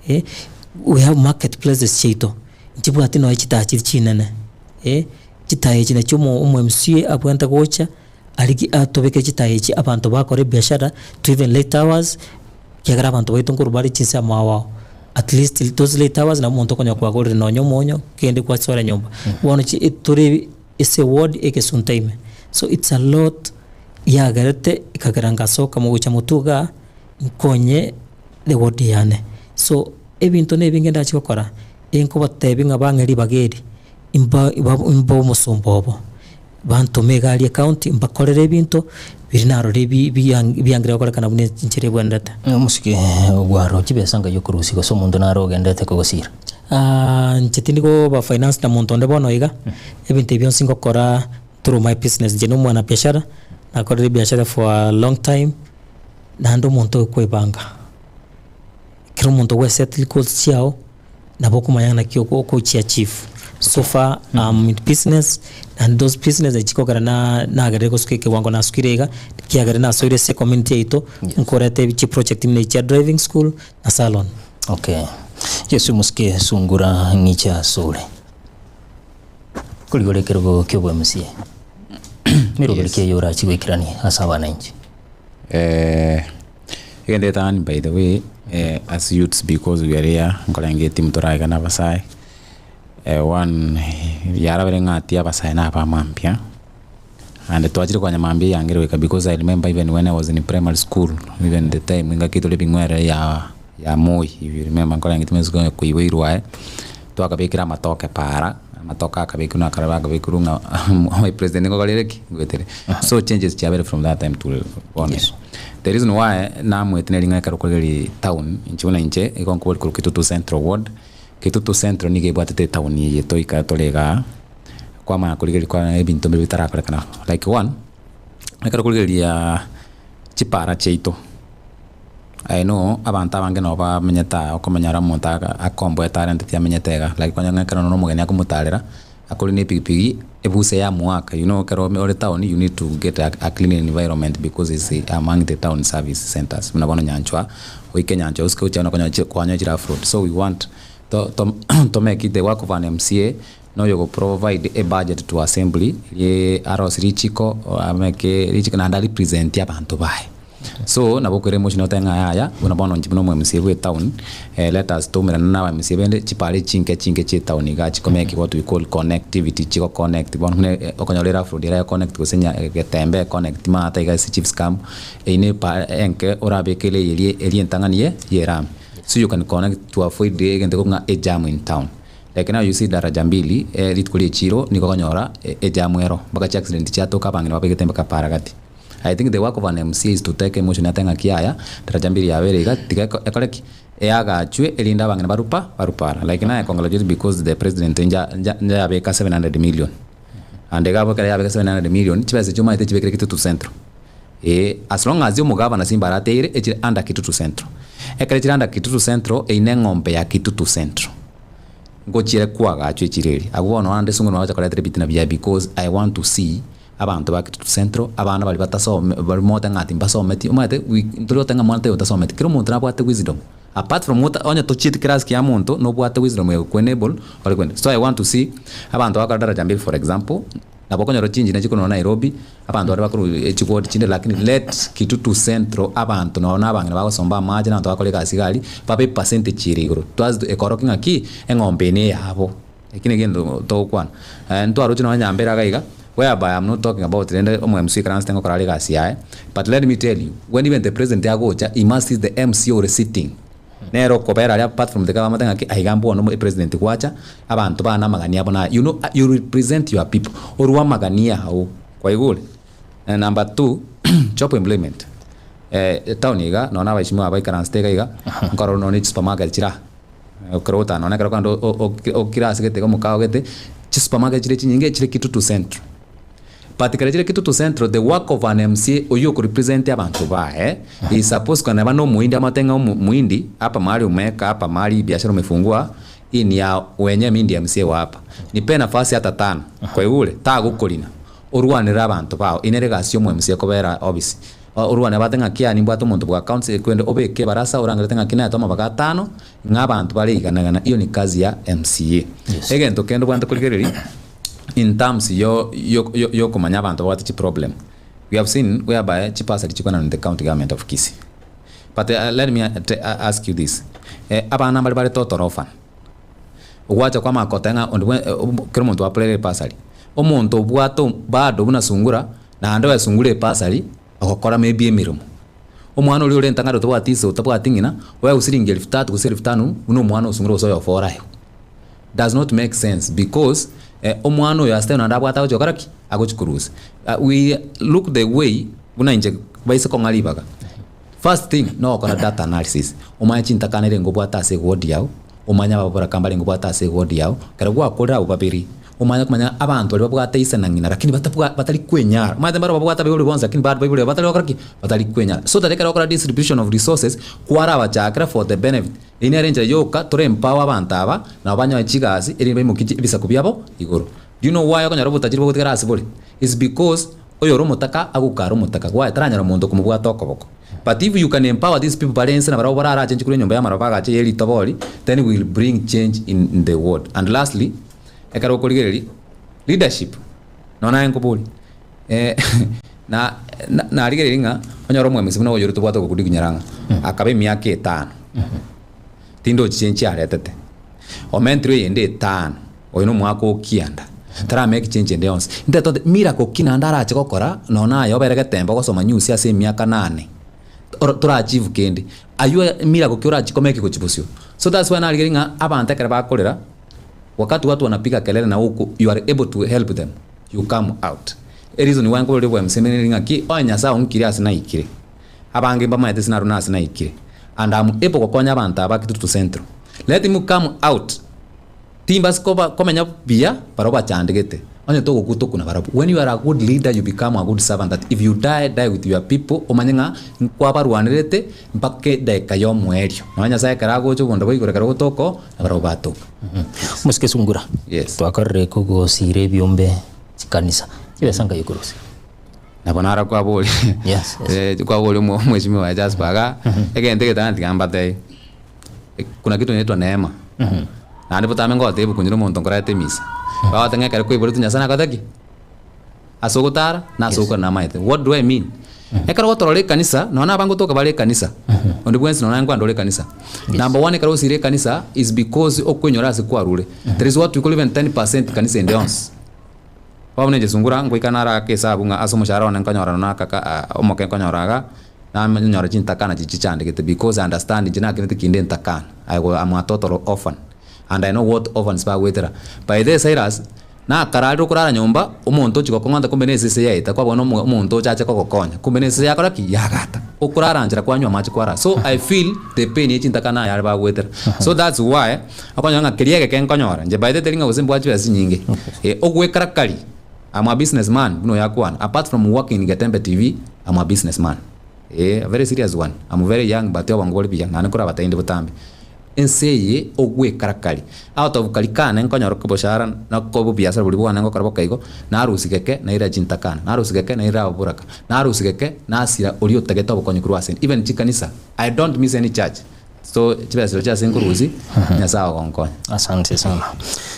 Eh, we have market places chiaito, nchibwati nonya chitaha chiria chinene, eh, chitaha echi nachio omo omo M_C_A abwenerete gocha, arigie atobekere chitaha echi abanto bakore ebiashara to even late hours, ekiagera abanto baito nkorwa bare chinsemo ao ao, at least those late hours nabo omonto okonyora kwagorire nonya omonyo, kende kwasora nyomba. Bono chi tore ase eward egesunte ime, so it's a lot yagerete ekagera ngasoka mogocha motwe igaa, nkonye eward yane. So. Ebinto na ebinge ndache gokora, inkobatebia ng'a bang'e ribaga eri, imba imbe omosomba obo, bantome iga aria ecounty mbakorere ebinto biria narora ebi biangire gokorekana buna enchera ebwenerete. Omosike ogwaro chibesa ngai okorusia gose omonto naro ogenderete kogosira? Inche tindi koba finance na monto onde bono iga, ebinto ebi bionsi ngokora through my business, inche na omwana biashara, nakorire ebiashara for a long time, naende omonto okoebanga. Ekero omonto gwesetiri goals chiao, nabo okomanya naki okochiachieve. So far am in business and those business echi chikogera na nagerire gosuka ekewango nasukire iga, kiagera nasoire ase ecommunity yaito, nkoreta ebi chiproject buna echi chia driving school na salon. Okay. Yesu mosike sungura ng'iche asore. Korigora ekerogo kia obwa MCA. Meroberi ki eye orachi goikerania ase abananchi? Eh, egento getang'ani by the way, eh, as youths because we are here, nkorenge etimu toraika na abasae, one yarabere ng'a ati abasae na abamambia, and twachire konya mambia eyangere goika because I remember even when I was in primary school, even the time engaki tore ebing'werere ya ya Moi, if you remember nkorenge timu esiko koiboirwe aye, twakabekire amatoke paara. Amatoke akabekwa na akaraba akabekirwe ng'a my president nigo korire ki? Ngoetere. So changes chiabeire from that time to bono iga. The reason why namwete neri ng'a ekero okorigereria town, inche buna inche, igo nkobori korwa Kitutu Central ward, Kitutu Central nigo ebwatete etown eye toika tore igaa, kwamanya korigereria kwa ebinto mbire bitarakorekana. Like one, ekero okorigereria chipara chiaito. I know abanto abange nabo bamenyete aa okomenya aro omonto aka akomboete arenteti amenyete iga like onye ng'a ekero nonye omogeni akomotarera akore na epikipiki ebuse yamoaka you know ekero ore town you need to get a a clean environment because is among the town service centers buna bono Nyanchwa oike Nyanchwa osike gochia na konya kwanyora chire rough road so we want to to to make it the work of an M_C_A noyo go provide a budget to assembly rie arosie richiko ameke richiko naende a represent abanto baye. So nabo okoira emotion otebe ng'a yaya buna bono inche buna omo MCA bwe etown let us toumerane na aba MCA bende chipara chinke chinke chia etown igaa chiko make what we call connectivity chigo connect bono buna okonyora erafu road ere connect gose nya getembe econnect maate iga ase chiefs camp eywo ne epara enke orabeke ere eria eria entang'ani ye ye erami. So you can connect to avoid egento ekero ng'a ejam in town. Like now you see daraja mbili rituko ria echiro nigo okonyora ejam ero mpaka chiaccident chiatoka abang'ina babegete mpaka para gati. I think the work of an MCA is to take emotion ate ng'aki yaya, daraja mbili yabeire iga, tiga eko ekore ki? Eagachwe erinde abang'ina barupa barupara. Like naye congratulate because the president nja nja njayabeka 700 million. And iga abwo ekero yabeka 700 million, chibesa echio omanyete chibekire Kitutu Central. Eeh, as long as omogavana Simba arateire, echire under Kitutu Central. Ekero chire under Kitutu Central, eyio ne eng'ombe ya Kitutu Central. Ngochiere koagachwa echiro eria. Abwo bono ande esung'u nigo bagocha koretera ebitina biaye because I want to see abanto ba Kitutu Central, abana baria batasome baria mogote ng'a ati mbasometi, omanyete we ntori goteba ng'a mwana taiyo otasometi, kera omonto nabwate wisdom apart from ota onye tochieti class kia monto nobwate wisdom egoku enable ore kwenda. So I want to see abanto bagokora daraja mbili for example, nabo okonyora chinchina chikorwa nonye Nairobi, abanto baria bakorwa echiward chinde lakini let Kitutu Central abanto nonye na abang'ina bagosomba amache na abanto bagokora egasi iga aria, babe epercentage ere igoro toas ekorokia ng'aki, eng'ombe eye neyabo. Eki negento togokwana. Ntwaroche nonya Nyambera iga iga, whereby I'm not talking about rende omo MC oikaransete ngokora are egasi yaye, but let me tell you, when even the president agocha, he must see the MC ore sitting. Nere okobera aria apart from the guy bamanyete ng'aki aiga mbono omo president gwacha, abanto bane amagani abo naye. You know, you represent your people. Orwe amagani ao, kwaigure? Number two, job employment. Etown iga, nonya na abaishimiwa aba baikaransete iga iga, nkorora nonya ne chisupermarket chire aa. Ekero ogotara nonya ekero kando okire ase gete iga omokao gete, chisupermarket chire chinyinge chire Kitutu Central. But ekero chire Kitutu Central, the work of an MCA oyio oko represent abanto baye, he is supposed kona neba omohindi amate ng'a omo muhindi hapa mahali umeweka hapa mahali biashara umefungua hii ni ya wenyewe mi ndiye MCA wa hapa nipe nafasi hata tano kwaigure tagokorina orwanere abanto bao inere egasi ya omo MCA kobera office. Orwane abate ng'aki yaani mbwate omonto bwa council ekwende obeke ebarasa orangerete ng'aki naetwe amabaga atano ng'a abanto bare igana igana iyo ni kazi ya MCA. Egento kende obwate korigereria in terms yo yo yo yokomanya abanto babwate chiproblem we have seen whereby chibursary chikoenanwa in the county government of Kisii but let me ask you this abana mbare bare total orphan ogwacha kwamanya koteba ng'a onde bwe kera omonto oapplyire ebursary omonto obwate bado buna sungura Naende oesungure epasari, ogokora maybe emeremo. Omwana oria ore entang'ani otabwati ise otabwati ng'ina, oegwe siringi elfu tatu gose elfu tano buna omwana osungire gose oyo fora aye. Does not make sense because omwana oyo ase naende abwate agochi gokora ki? Agochi korusia. We look the way buna inche baise kong'a ribaga, first thing nogokora data analysis, omanye chintakana ere ngobwate ase eward yago, omanye ababoraka mbare ngobwate ase eward yago, ekero gwakorire abwo babere, omanye komanya abanto baria babwate ise na ng'ina lakini batabwa batari kwenyara, omanyete mbaro babwate abaibori bonsi lakini bado baibori aba batari gokora ki? Batari kwenyara. So that ekero ogokora distribution of resources, kwarabachakera for the benefit, eyio nere enchera yoka tore empower abanto aba, nabo banyoe chigasi erinde baimokie chi ebisaku biabo igoro. Do you know why okonyora obotajiri bogotigara ase bore? It's because oyore omotaka agokara omotaka, why? Taranyora monto okomobwata okoboko. But if you can empower these people bare inse nabarabwo bararachenche korwa enyomba y'amaroba bagache ye ritobori, then we will bring change in the world. And lastly, ekero okorigereria leadership, nonya naye nkoborie, na narigereria ng'a onyore omwemisi buna oyore tobwate ogokundi kinyara ng'a akaba emiaka etano, tindochi chenchi aretete, omentire eyende etano, oyo na omwaka o kianda, tara make change ende yonsi. Intete onte miracle ki naende arache gokora nonya naye obere getembe ogosoma news ase emiaka nane, oro tora achieve kende, aywo miracle ki orachi komake gochia bosio. So that's why narigereria ng'a abanto ekero bakorera. Wakati watu wanapiga kelele na huku you are able to help them, you come out. Ereason why nkoboria obwemseme neri ng'aki, onye Nyasae ong'ikire ase naikire, abange mbamaete ase narure ase naikire, and am able gokonya abanto aba Kitutu Central. Let him come out, timbasi koba komenya buya barabwo bachandegete, onye togokwa tokwe nabarabwo. When you are a good leader you become a good servant that if you die, die with your people, omanye ng'a nkwabarwanerete mpaka edaika y'omoerio. Nonya Nyasae ekero agocha obonda bwa igoro ekero gotoka oo, nabarabwo batoka. Omosike Sungura, Yes. twakorire kogosiira ebiombe chikanisa, chibesa nkai okorusia? Nabo naro kwaboria Yes, yes. eh, kwaboria omo- omweshimiwa oye Jasper igaa, egento egetang'ani tiga mbatebie, kuna kitu inaitwa neema. Naende botambe ngotebia ebuku nyire omonto nkorete emisa, bagoteba ng'a ekero kwaiboretwe Nyasaye nakorete ki? Ase ogotara na ase ogokwana namaete. What do I mean? Ekero ogotorora ekanisa, nonya na abange gotoka bare ekanisa, onde bwensi nonya naye nkwane ekanisa. Number one ekero osire ekanisa is because okwenyora ase kwarure. There is what we call even 10% kanisa ende yonsi. Bono buna inche sungura ngoika naro ake esabu ng'a ase omoshahara one nkonyora nonya akaka omoke nkonyora iga, nanyora chintakana chiria chichandegete because I understand inche nakinete kinde entakana, I am a total orphan and I know what orphans bagoetera. By the way Cyrus, Nakararire okorara nyomba, omonto ochia gokong'onta kumbe nesese yaeta, kwabona omo omonto ocha ache kogokonya, kumbe nesese yakora ki? Yagata. Okorara nchera kwanywa amache kwarara. So I feel the pain ye chintakana aye are bagoetera. So that's why, okonyora ng'a keria egeke nkonyora, inche by the way teri ng'a gose mbwate chibesa chinyinge, eh, ogwekarakari, I'm a business man buna oyo akwana, apart from working in Getembe TV, I'm a business man. Eh, a very serious one. I'm very young but obongo bore buya, naende nkorabatebi inde botambe. Ense eye ogwekarakari, out of kari kane nkonyora oboshahara na obobiasara boria bwane ngokora boka igo, narusia geke naira chintakana, narusia geke naira ababoraka, narusia geke nasira oria otagete obokonyi korwa asende. Even chikanisa, I don't miss any church. So chibesa chiria ase nkorusia, Nyasaye ogonkonya. Asante sana.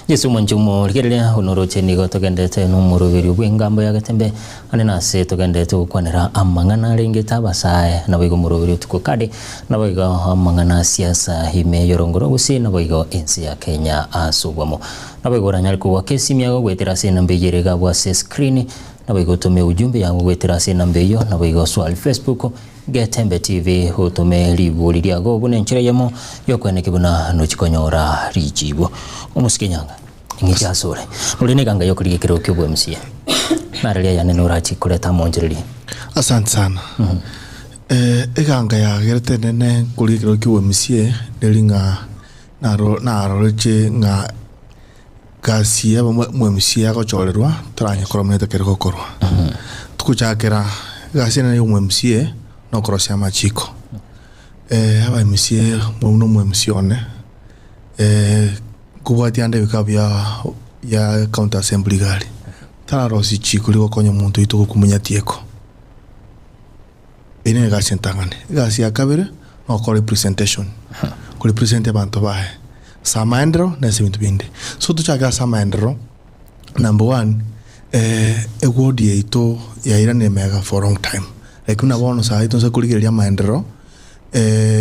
Yesu omwanchi omorigereria onoroche nigo togenderete nomoroberio bw'engambo ya Getembe ande nase togenderete gokwanera amang'ana arengete abasae naboigo omoroberio otuko kare Naboigo amang'ana a siasa ime y'orongoro gose naboigo ense ya Kenya ase obwamo. Naboigo oranyare kogwaka esimi yago goetera ase enamba eyio ere egabwe ase screen, naboigo otome ujumbe yago goetera ase enamba eyio, naboigo swali Facebook, Getembe TV otome ribori riago buna enchera eyemo y'okoenekia buna nochi konyora richibu. Omosike Nyanga, eng'echo ase ore, ore neganga y'okorigia ekerogo kia obwa MCA. Nararia ayane norachi koreta amonchereri. Asante sana. Eganga yagerete enene koria ekero kia obomisia neri ng'a naro naroreche ng'a gasi ya omomisia agochorerwa toranyekora omanyete ekero egokorwa. Togochakera egasi enene ya omomisia nokorosia amachiko. Aba MCA buna omomisia one nkobwatia ande ebikao bia bia county assembly iga aria, tararosia richiko rigokonya omonto oito gokumanya tieko. Eyio nere egasi entang'ani. Egasi ya kabere, nogokora representation, korepresent abanto baye ase amaendereo na ase ebinto binde. So tochake ase amaendereo, number one, eward yaito yairanire magega for a long time, like buna bono saii tonsa korigereria amaendereo,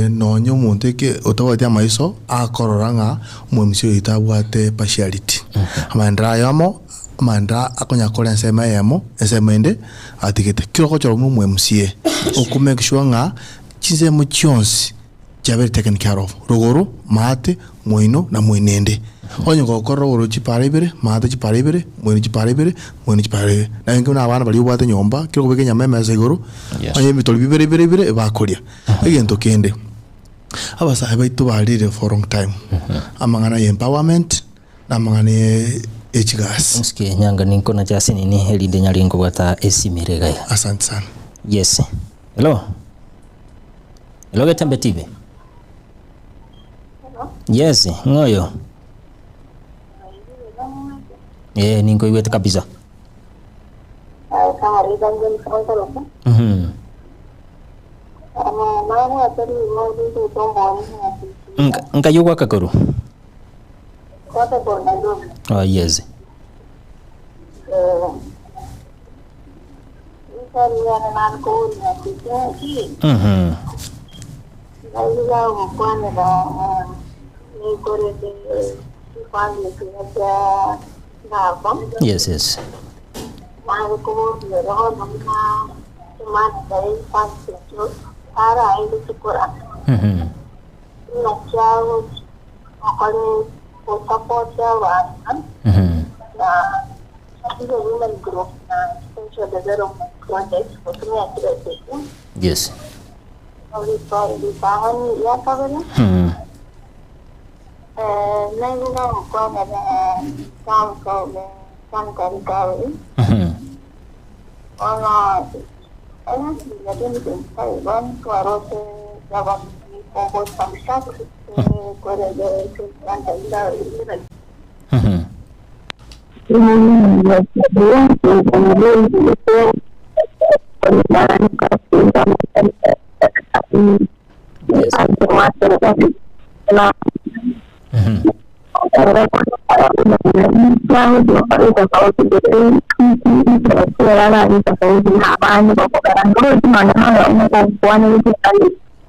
nonye omonto eke otabwati amaiso, akorora ng'a omomisia oyo tabwate partiality. Amaendereo aye amo, amaendereo akonya kore ensemo eyemo, ensemo ende atigete. Kero ogochora buna omo MCA, oko make sure ng'a. Chinsemo chionsi chiabere taken care of, rogoro, maate, moino na moino ende. Onye gokora rogoro chipara ibere, maate chipara ibere, moino chipara ibere, moino chipara ibere. Naye intwe buna abana baria obwate nyomba, kera okobeka enyama emesa igoro, onye ebitori bibere bibere bibere bakoria. Egento kende, abasae baito barire for long time, amang'ana ya empowerment, na amang'ana ya chigasi. Omosike nyanga ninkonache ase nini erinde nyare nkobwata esimi ere iga iga. Asante sana. Yes. Hello. Hello Getembe TV. Yes, ng'oyo. Eh, ninkoigwete kabisa. Mhm. Nka- Nkai ogwaka korwa? Oh, yes. Mhm. Yes, yes. Mhm. Mhm. Yes. Mhm. Mhm. Mhm.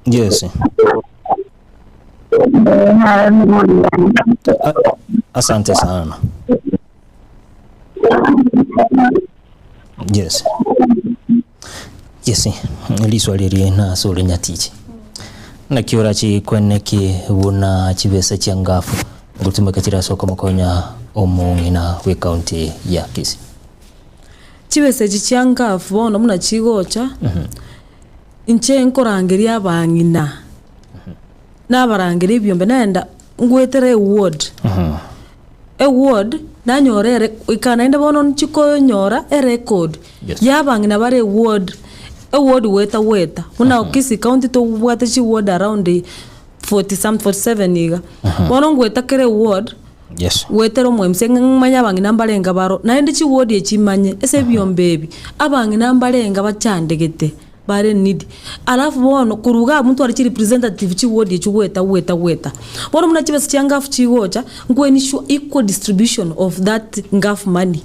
Yes. Asante sana. Yes. Yes, riswali eri nase ore nyatichi. Naki orachikweneki buna chibesa chia ngafu ngotumeka chirase okomokonya omong'ina bwe county ya Kisii. Chibesa echi chia ngafu bono buna chigocha, inche nkorangeria abang'ina, nabarangeria ebiombe naenda ngwetere eward, eward nanyora ere goika naende bono nchikonyora erecord Yes. ya abang'ina bare eward, eward goeta goeta buna Kisii county tobwate chiward around forty some 47 iga. Bono ngoeta kera eward, Yes. goetera omo MCA ng'a ng'manye abang'ina mbarenga baro, naende chiward echi manye ase ebiombe ebi, abang'ina mbarenga bachandegete bare needy. Alafu bono korwa iga abwo ntware chirepresentative chiward echio goeta goeta goeta. Bono buna chibesa chia ngaf chigocha, nkoensure equal distribution of that ngaf money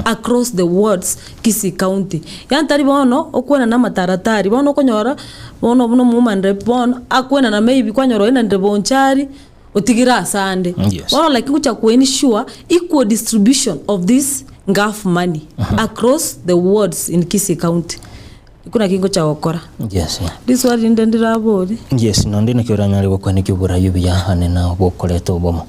across the wards Kisii county. Yaani tari bono okwenana amataratari, bono okonyora bono buna omowoman rep bono akwenana maybe kwanyora oenanire Bonchari otigire asande. Yes. Bono like ngocha koensure equal distribution of this ngaf money across the wards in Kisii county. Eko naki ngocha gokora. Yes. Riswali rinde ndirabori. Yes, nonde naki oranyare gokwana oborai obuya ane na bokoreta obomo.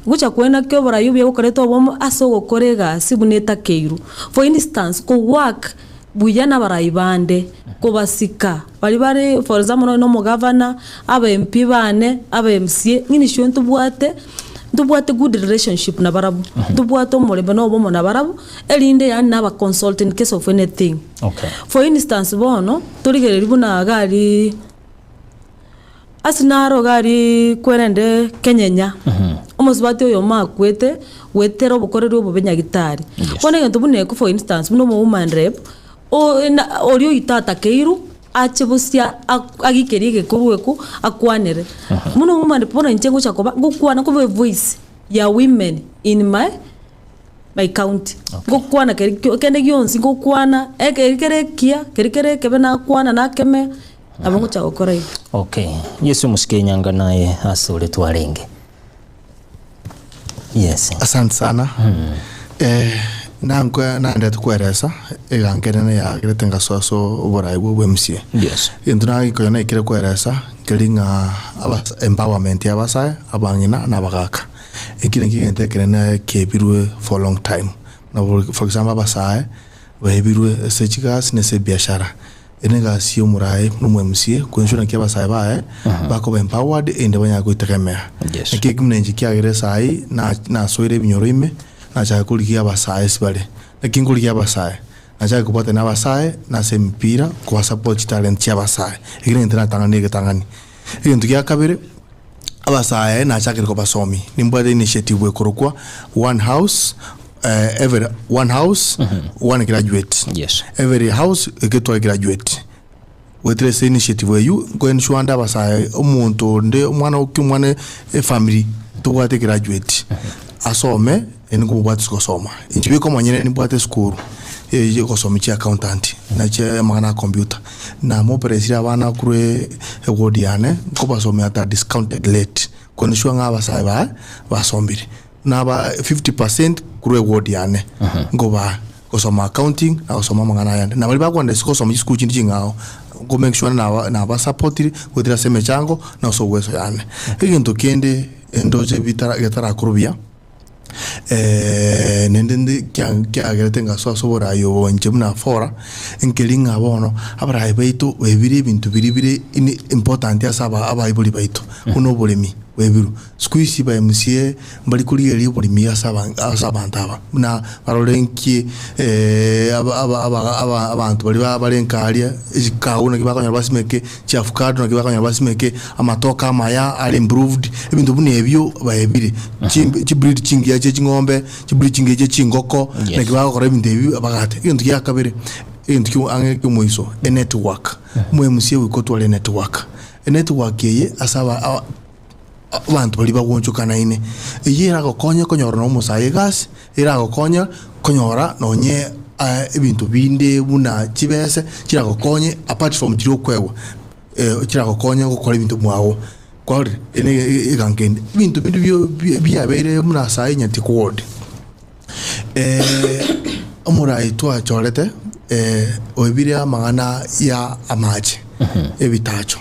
Ngocha koenaki oborai obuya bokoreta obomo ase ogokora egasi buna etakeirwe. For instance, kowork buya na abarai bande, kobasika baria bare for example nonye na omogavana, aba MP bane, aba MCA, ng'ina iswe ntobwate, ntobwate good relationship nabarabwo, ntobwate omorembe na obomo nabarabwo, erinde yaani naba consult in case of anything. Okay. For instance bono, torigereria buna iga aria ase naro iga aria kwerende kenyenya, omosubati oyomo akwete, goetera obokoreri obobe nyagitari. Bono egento buna eko for instance buna omowoman rep, o- na oria oito atakeirwe, ache bosia ak- agikerie egekorwa ekio, akwanere. Buna omowoman rep bono inche ngocha koba, ngokwana nkoba evoice ya women in my my county. Ngokwana keri kio kende gionsi ngokwana, ekeri kere ekiya, keri kere ekebe nakwana nakemea, nabo ngocha gokora igo. Okay, Yesu omosike enyanga naye ase ore twarenge. Yes. Asante sana. Eh, Nankwe naendete kweresa eganka enene yagerete ngasoa ase oborai bwa obwa MCA. Yes. Egento nagikonya naikire kweresa nkeri ng'a abas empowerment ya abasae, abang'ina na abagaka. Eki nakio egento ekenene kiebirwe for long time. Nabo for example abasae baebirwe ase chigasi na ase ebiashara. Ere negasi ya omoraai buna omo MCA koensure naki abasae baye bakoba empowered erinde banyare goitegemea. Yes. Naki eki buna inche kiagera esaii na nasoire ebinyoro ime nachaka korigia abasae ase bare. Naki nkorigia abasae? Nachake kobwatana na abasae nase emepira kobasupport chitalent chia abasae. Ekio negento natang'anire egetang'ani. Egento gia kabere, abasae nachakire kobasomia, nimbwate initiative ekorokwa one house every one house one graduate. Yes. Every house egetware graduate. Goetera ase initiative eywo, nkoensure ande abasae omonto onde omwana oki omwana efamiri tobwate egraduate, asome naende nkobobwati ase gosoma. Inche bweka omonyene nimbwate esukuru eye ya ogosomia chiaccountant na chia amang'ana a computer. Namoperesire abana korwa eward yane, nkobasomia at a discounted rate, koensure ng'a abasae baye basomire. Naba 50% korwa eward yane, nkobaa gosoma accounting na gosoma amang'ana ayande. Na baria bakwenda isiko gosoma chisukuru chinde ching'ao, nko make sure naba nabasapotire goetera ase emechango na ase oweso yane. Egento kende ndoche bitara getarakorwa buya, naende ndi kia kiagerete ngasoa ase oborai obo inche buna fora, nkeri ng'a bono abarai baito baebire ebinto biria bire ini important ase aba abaibori baito, buna oboremi bwaebirwe. Siku hizi ba MCA mbari korigereria oboremi ase aba ase abanto aba, buna barore nki aba aba aba aba abanto baria bare nka aria echikau naki bakonyora basimeke, chiafukado naki bakonyora basimeke, amatoke amaya are improved, ebinto buna ebio baebire. Chi chibreed chingiya chia ching'ombe, chibreed chingiya chia chingoko, Yes. naki bagokora ebinto ebi bagate. Egento gia kabere, egento kio ang'e kia omoiso, enetwork. Omo MCA goika otware enetwork. Enetwork eye ase aba aba abanto baria bagoonchokanaine, eyio eragokonye konyora na omosae egasi, eragokonye konyora nonye ebinto binde buna chibese chiragokonye apart from chiria okoegwa, chiragokonye gokora ebinto mwago. Kwarorire? Eye ne eganka ende. Ebinto binde bio biabeire buna saii nyati ward, omorai twachorete oebire amang'ana ya amache, ebitacho.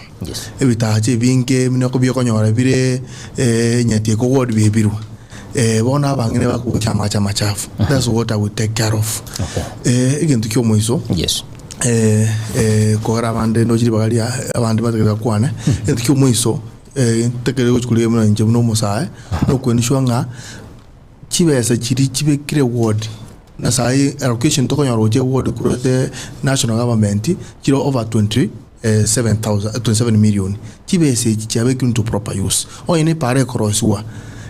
Ebitacho ebinge buna bikonyora bire nyati eko ward biebirwe. Bono abang'ina bakobucha amache amachafu. That's what I will take care of. Egento kia omoiso, kogera abande ndoche ribaga ria abande batagete bakwane, egento kia omoiso ntakere gochia korigia buna inche buna omosae, nokoeniswa ng'a chibesa chiria chibekire ward, na saii allocation tokonyora gochia eward korwa ase national government, chire over 27 thousand, 27 million. Chibesa echi chiabekirwe into proper use. Onye na epara ekorosiwa,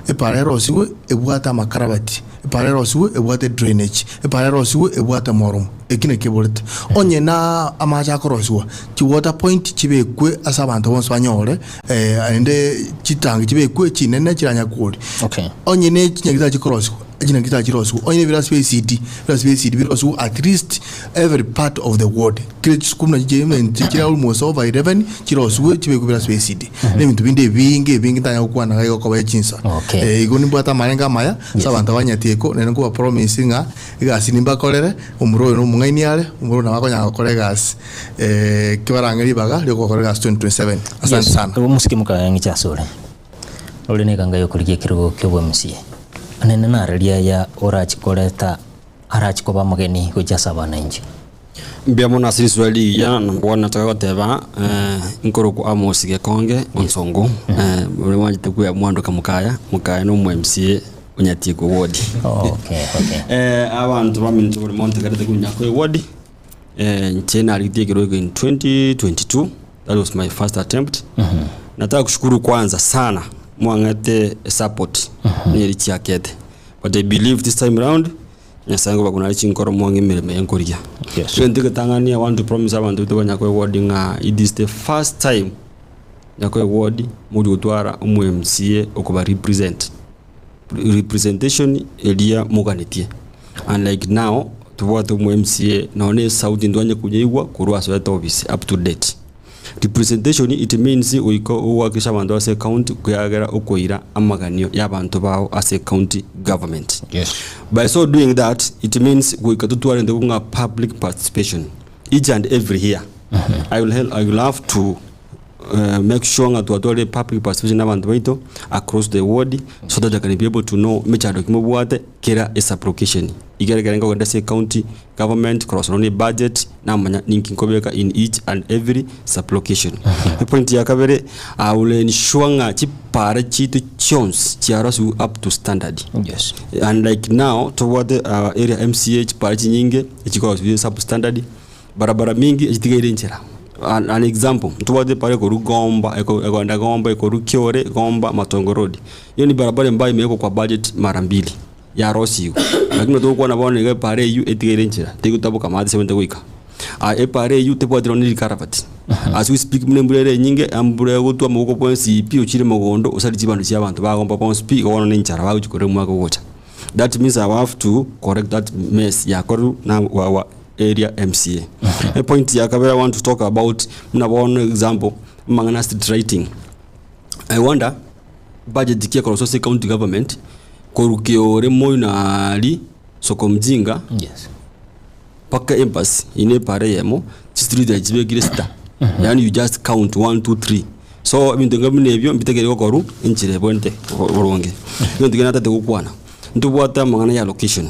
epara erosiwe ebwate amakarabati, epara erosiwe ebwate drainage, epara erosiwe ebwate moromo, eki nakio eborete. Onye na amache akorosiwa, chiwater point chibekwe ase abanto bonsi banyore, naende chitangi chibekwe chinene chiranya koria. Onye ne chinyagitari chikorosiwa, chinyagitari chirosiwe, onye na ebirasi bia ECD, ebirasi bia ECD birosiwe at least every part of the ward. Kera chisukuru nachi chire chire almost over 11 chirosiwe chibekwe ebirasi bia ECD. Na ebinto binde ebinge ebinge ntanya gokwana iga igokoba echinsa. Igo nimbwate amarengo amaya ase abanto abanyeti eko naende nkoba promise ng'a egasi nimbakorere, omura oyo nomong'aini are, omura oyo nabo akonyara gokora egasi kibarang'e ribaga riogokora egasi 2027. Asante sana. Omosike mokaya ase ore. Ore neganga yokorigia ekerogo kia obomsie. Nene nareria aya orachi koreta arachi koba omogeni gochia ase abananchi. Mbuya mono ase risuba rigiya, na bono nataka goteba nkorokwa Amos Gekonge Onsongo, baria mwanchete kwe mwandoka Mokaya, Mokaya na omo MCA o Nyatieko ward. Okay, okay. Abanto baminto bori montegerete korwa Nyakwe ward, inche narigetie ekerogo eke in 2022, that was my first attempt. Nataka kushukuru kwanza sana mwang'ete esupport neri chiakete, but I believe this time round Nyasae ngobakuna are chinkoro mwang'e emeremo eye nkorigia. Egento egetang'ani I want to promise abanto baito ba Nyakoe ward ng'a it is the first time Nyakoe ward moria gotwara omo MCA okoba represent. Representation eria moganetie. Unlike now tobwate omo MCA nonya ne esauti ntwanye konyeigwa korwa asoete office up to date. Representation it means goika ogoakisha abanto ase ecounty kiagera okoira amaganio ya abanto bao ase ecounty government. Yes. By so doing that it means goika totware intwe ng'a public participation each and every year. I will hel I will have to make sure ng'a twatwarire public participation na abanto baito across the ward so that they can be able to know emechando ki mobwate kera esublocation. Ekero ekere nkogenda ase ecounty government korosia nonya ne ebudget namanya ninki nkobeka in each and every sublocation. Epoint ya kabere, I will ensure ng'a chipara chiaito chionsi chiarosiwu up to standard. Yes. And like now tobwate our area MCA chipara chinyinge echikorosiwa substandard, barabara mingi echitigaire enchera. An, an example, ntobwate epara ekorwa Gomba eko ekogenda Gomba ekorwa Kiore Gomba Matongo road. Hiyo ni barabara ambayo imewekwa kwa budget mara mbili yarosigwe, lakini togokwana bono iga epara eywo etigaire enchera tegotaboka amache ase ebwenerete goika. Aya epara eywo tebwati nonye ne rikarabati, as we speak buna embura ere enyinge, embura egotwa amaboko bwensi pi ochire mogondo osari chibando chia abanto bagomba bonsi pi igo bono ne enchara bagochi korera omwaka ogocha. That means I have to correct that mess yakorwa na our area MCA. Epoint ya kabere I want to talk about buna bono example, amang'ana a street lighting. I wonder budget ki ekoroswa ase county government korwa kiore moino aria soko mjinga Yes. mpaka embassy ine epara eyemo chistreet lights chibekire sita yaani you just count one two three so ebinto inga buna ebio mbitegereri gokorwa enchera ebwenerete boronge. Egento kende natagete gokwana, ntobwate amang'ana ya location,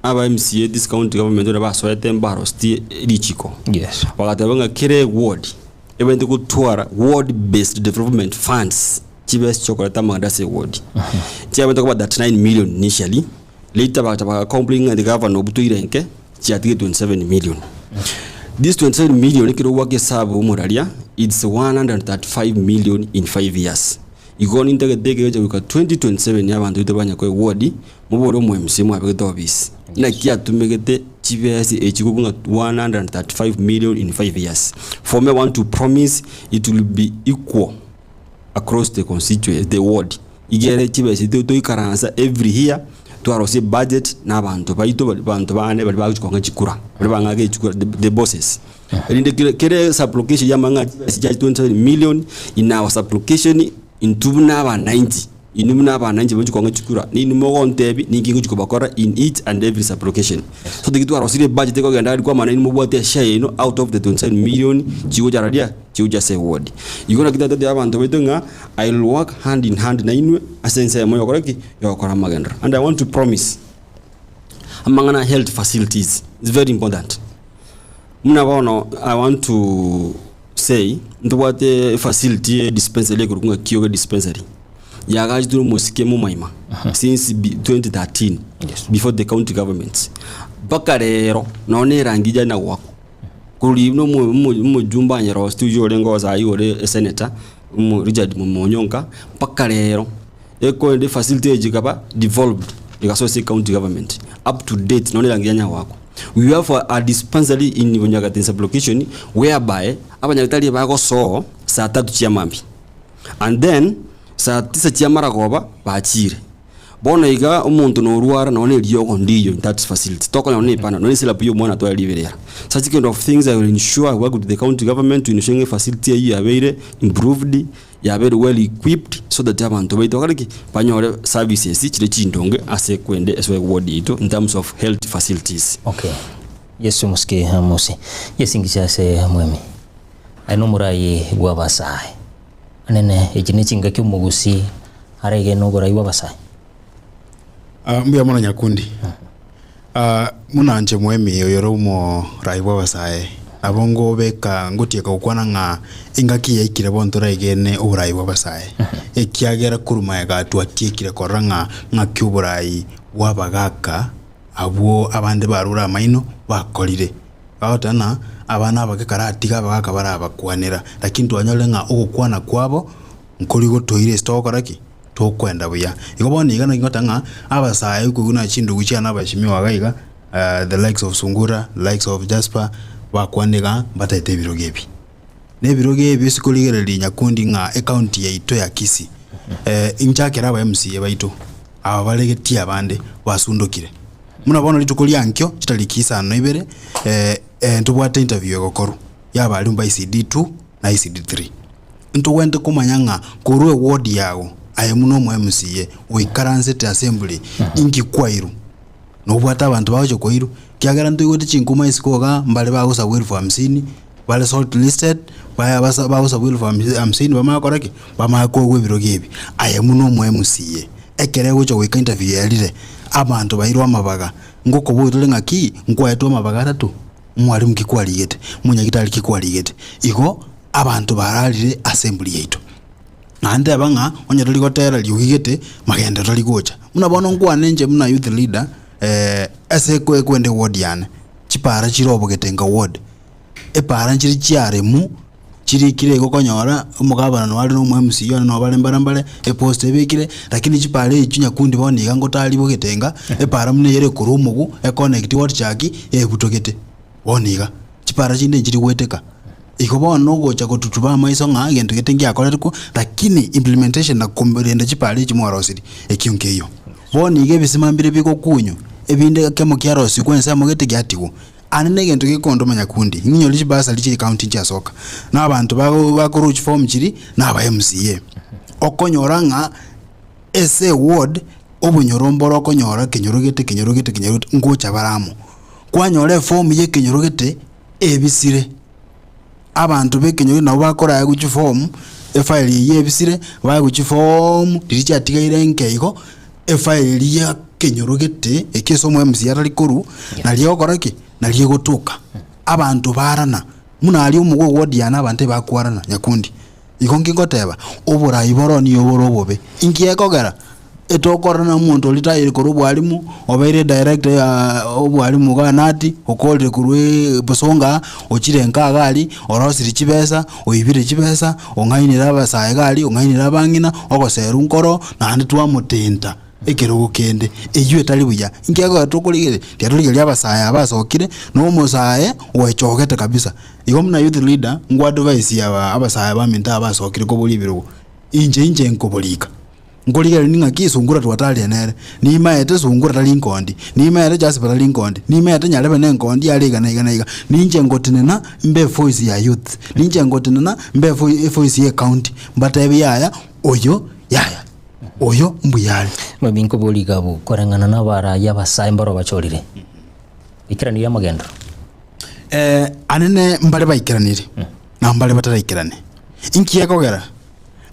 aba MCA this county government baria basoete mbarositie richiko Yes. bagateba ng'a kera eward Ebwenerete gotwara ward based development funds chibesa chiokoreta amang'ana ase eward. Chiabwenerete koba 39 million initially, later bagacha baga complain ng'a the governor obutoire enke chiatigire 27 million. This 27 million ekero ogoaka esabu omoraria it's 135 million in 5 years. Igo nintagete ekegocha goika 2027 abanto baito banya koa eward Mobore omo-MC mwabegete obisi, naki atumegete chibesa echi gokong'a 135 million in 5 years. For me I want to promise it will be equal across the constituency, the ward. Igere chibesa echi toikaransa every year twarosia ebudget na abanto baito bari banto bane bari bagochi kong'a chikura, bari bang'ake chikura the, the bosses. Erinde kere kere sublocation ya amang'ana chibesa chia 27 million in our sublocation intwe buna abananchi. Inwe buna abananchi bonsi kong'a chikura, ninwe mogontebia ninki ngochia kobakora in each and every sub-location. So tiga twarosirie ebudget ekogenda aria kwamana inwe mobwate eshare yaino out of the 27 million chigocha raria chigocha ase eward. Igo naki tatotebi abanto baito ng'a I will work hand in hand nainwe ase ensemo yokora ki? Yogokora amagenderero. And I want to promise amang'ana a health facilities is very important. Buna bono I want to say ntobwate efacility ye dispensary ekorokwa ng'a Kioge dispensary yagachetwe omosike momaima since 2013 before the county government mpaka rero nonye na erangi yari na goakwa korwa riria buna omo- omo- omojumbe anyeroseti oywo orenge oo saii ore esenator omo Richard Monyonka mpaka rero Ekorende efacility eye chikaba devolved egasoa ase ecounty government up to date nonya erangi yanya goakwa. We have a dispensary in Bunyakati sub-location whereby abanyagitari bagosoa saa tatu chia mambia and then saa tisa chia maragoba bachire. Bono iga omonto norwara nonya eriogo ndiyo in that facility tokonyora nonya epana nonya esyrup ya omwana tware riberera. Such kind of things I will ensure I work with the county government to ensure ng'a efacility eyio yabeire improved yabeire well equipped so that abanto baito bakore ki? Banyore services chire chindonge ase kwende ase eward yaito in terms of health facilities. Okay. Yesu mosike amosi. Yesingiche ase mwemi. Aye nomorai bw'abasae. Anene echi ne chingaki omogusi aregene oborai bw'abasae. Ah, mbuya mono Nyakundi. Ah, buna inche mwemi oyore omorai bw'abasae, nabo ngobeka ngotieka gokwana ng'a engaki yaikire bono toraegene oborai bw'abasae, ekiagera korwa magega twatiekire korora ng'a ng'aki oborai bw'abagaka abwo abande barure amaino bakorire. Bagoteba ng'a abana abake karatiga abagaka barabakwanera, lakini twanyorire ng'a ogokwana kwabo nkori gotoire ase togokora ki? Tokwenda buya. Igo bono iga naki ngoteba ng'a abasae okoigwa na chindugu chiane abashimiwa iga iga the likes of Sungura, the likes of Jasper, bakwane iga mbataete ebirogo ebi. Na ebirogo ebi ase korigereria nyakundi ng'a ecounty yaito ya Kisii, inchakere aba MCA baito, aba baregetie abande basundokire. Buna bono rituko ria nkio chitariki isano na ibere, ntobwate interview egokorwa ya abalimu ba ECD two. na ECD 3. Ntogwenerete komanya ng'a korwa eward yago aye buna omo MCA oikaransete assembly inki kwairwe? Nobwate abanto bagocha koirwa? Ekiagera ntoigwete chinkuma isiko igaa mbare bagosabwa elfu hamsini bare shortlisted baye basa bagosabwa elfu hamsini bamanye gokora ki? Bamanye koegwa ebirogo ebi. Aye buna omo MCA ekero egocha goika interview erire abanto bairwe amabaga ngokoboria tore ng'aki nkwaetwe amabaga atato? Omwalimu ki kwarigete? Omonyagitari ki kwarigete? Igo abanto bararire ase emburi yaito. Naende nteba ng'a onye tori gotera riogi gete, magenderero tari gocha. Buna bono nkwane inche buna youth leader, ase ekwende eward yane, chipara chire obogete nka ward, epara nchire chiaremu, chirikire igo okonyora, omogabana noo are na omo MCA one noo bare mbare mbare, eposta ebekire, lakini chipara echio nyakundi bono iga ngotari bogete enga, epara buna eyere ekorwa omogu, econnect ward chaki, ebutogete, bono iga. Chipara chinde nchiri goeteka. Igo bono ogocha gotutuba amaiso ng'a egento gete ngiakoretwe, lakini implementation na korenda chipara echi mwarosirie, ekio nkeiyo. Bono iga ebisima mbire bigokunywa, ebinde ekemo kiarosigwa ensemo gete giatigwa. Aande negento gekondoma nyakundi, ng'inyore chibasari chire county nchiasoka, na abanto bago bakorwa chiform chiria na aba MCA. Okonyora ng'a ase eward, obonyoro mboro okonyora ekenyoro gete ekenyoro gete ekenyoro gete ngocha bare amo. Kwanyora eform ya ekenyoro gete ebisire, abanto ba ekenyoro nabo bakoraegwa chiform, efile eywo ebisire, baegwe chiform riria chiatigaire nke igo, efile eria ya ekenyoro gete ekio ase omo MCA atari korwa, nario egokora ki? Nario egotoka. Abanto barana, buna aria omogwe o ward yane abanto ebakwarana nyakundi. Igo nki ngoteba? Oborai boro nigo bore obobe. Inki gekogera? Etokorora na omonto oria tayire korwa obwalimu, obeire edirector ya obwalimu igaa nati, okorire korwa bosongo aa, ochire nka iga aria, orosirie chibesa, oibire chibesa, ong'ainire abasae iga aria, ong'ainire abang'ina, ogoserwa nkoro, naende twamotenta ekerogo kende. Eywo etari buya. Inki gekogera tokorigereria? Tiga torigereria abasae aba basokire, na omosae oechogete kabisa. Igo buna youth leader, nkoadvise aba abasae baminto aba basokire koboria ebirogo, inche inche nkoborika. Nkorigereria ng'aki sungura twataria nere, nimaete sungura tari nkondi, nimaete Jasper tari nkondi, nimaete nyarebe ne nkondi are iga na iga na iga, ninche ngotenena mbe evoice ya youth, ninche ngotenena mbe evo- evoice ya ecounty, mbatebie yaya oyo yaya, oyo mbuya are. Mambia nkoboria iga abwo, koreng'ana na abarai abasae mbaro bachorire, ikeranirie amagenderero. Anene mbare baikeranire, na mbare bataraikerane. Inki gekogera?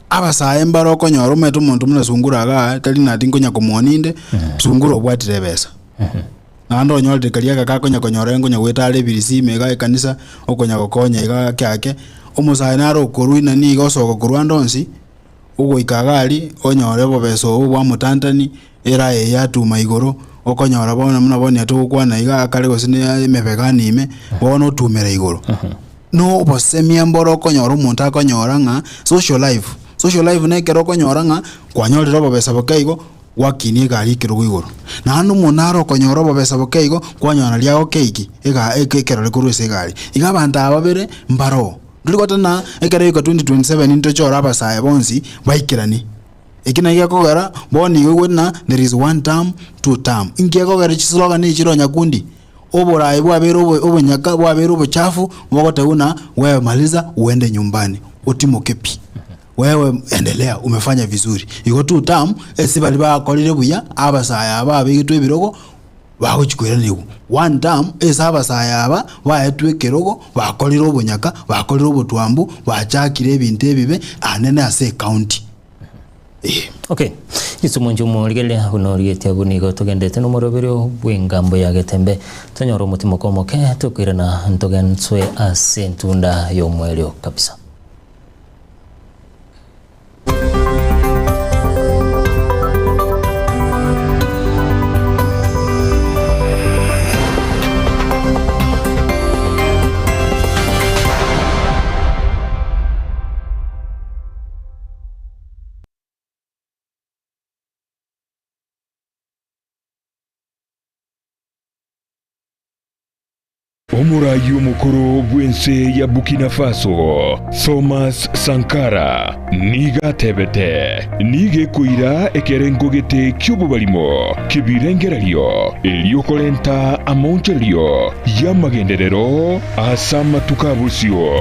Abasae mbare okonyora omanyete omonto buna sungura igaa, tari nati nkonya komooni inde, sungura obwatire ebesa. Naende onyorire karia aka kakonya konyora nkonya goetara ebirisi ime igaa ekanisa, okonya gokonya iga ake ake, omosae naro okorwa inani iga osoka korwa ande onsi, ogoika iga aria, onyore obobesa obo bwamotantani, era eye yatuma igoro, okonyora bono buna bono nigo togokwana iga akare gose na emebegani ime, bono otumera igoro. Na obosemia mboro okonyora omonto akonyora ng'a social life, social life na ekero okonyora ng'a kwanyorire obobesa boke igo, gwakinia egari ekerogo igoro. Naende omonto naro okonyora obobesa boke igo, kwanyora naria agokei ki? Ega eke ekerore korwa ase egari. Iga abanto aba babere mbaroo. Ntori goteba ng'a ekero goika 2027 ntochore abasae bonsi baikeranie. Eki nakio gekogera bono igo oigwete ng'a there is one term, two term. Inki gekogera chislogan echi chire onyakundi? Oboraai bwabeire obo obonyaka bwabeire obochafu, bogoteba buna wewe maliza uende nyumbani, otimoke pi. Wewe endelea umefanya vizuri. Igo two term, ase baria bakorire buya, abasae aba babegetwe ebirogo, bagochia koiranerigwa. One term, ase abasae aba baetwe ekerogo, bakorire obonyaka, bakorire obotwambu, bachakire ebinto ebibe, anene ase ecounty. Ee. Okay. Yeso omonche omorigereria buna origetie abwo nigo togenderete nomoroberio bw'engambo ya Getembe tonyore omotimoko omoke tokoirana ntogenswe ase entunda y'omoerio kabisa. Omoraai omokoro bw'ense ya Burkina Faso, Thomas Sankara, nigo atebete, Nigo ekoira ekerengo gete ki'obobarimo ki'ebirengererio, erio korenta amaonchorerio y'amagenderero ase amatuko a bosio.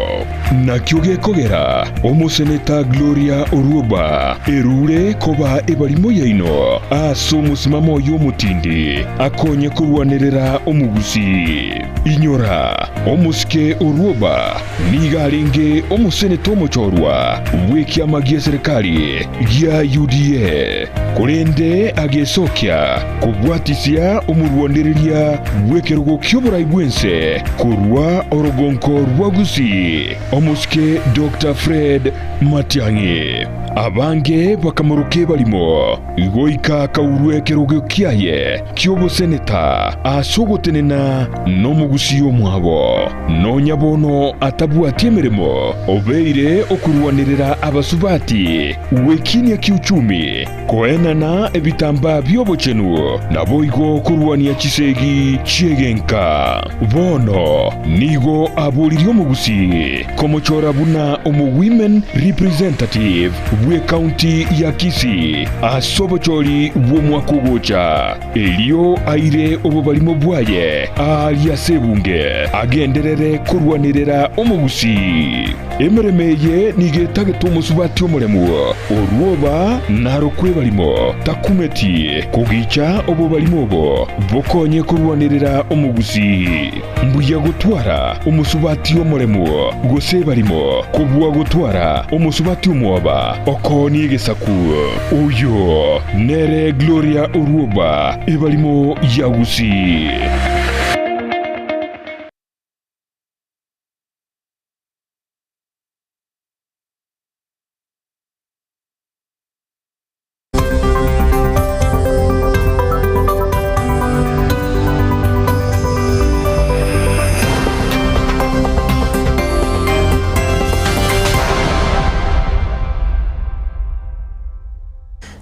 Nakio gekogera omoseneta Gloria Orwoba erure koba ebarimo yaino ase omosimamo oye omotindi akonye korwanerera omogusii. Inyora, omosike Orwoba nigo arenge omoseneta omochorwa bw'ekiama gi'eserekari gia UDA, korende agesokia kobwatisia omorwanereria bw'ekerogo ki'oborai bw'ense korwa orogonko rwa Gusii, omosike Doctor Fred Matiang'i. Abange bakamoroka ebarimo goika akaurwa ekerogo kiaye ki'oboseneta ase ogotenena nomogusii omwabo. Nonya bono atabwati emeremo, obeire okorwanerera abasubati gwekinia kiuchumi, koenana ebitambaa bi'obochenu, naboigo korwania chisegi chi'egenka. Bono nigo aboririe omogusii komochora buna omo-women representative bw'ecounty ya Kisii ase obochori bw'omwaka ogocha. Erio aire obobarimo bwaye aaria ase ebunge, agenderere korwanerera omogusii. Emeremo eye nigo etagete omosubati omoremu, orwoba narokwe ebarimo, takumeti kogicha obobarimo obo bokonye korwanerera omogusii. Mbuya gotwara omosubati omoremu gose ebarimo, kobua gotwara omosubati omwoba okoonia egesaku. Oyo nere Gloria Orwoba, ebarimo ya Gusii.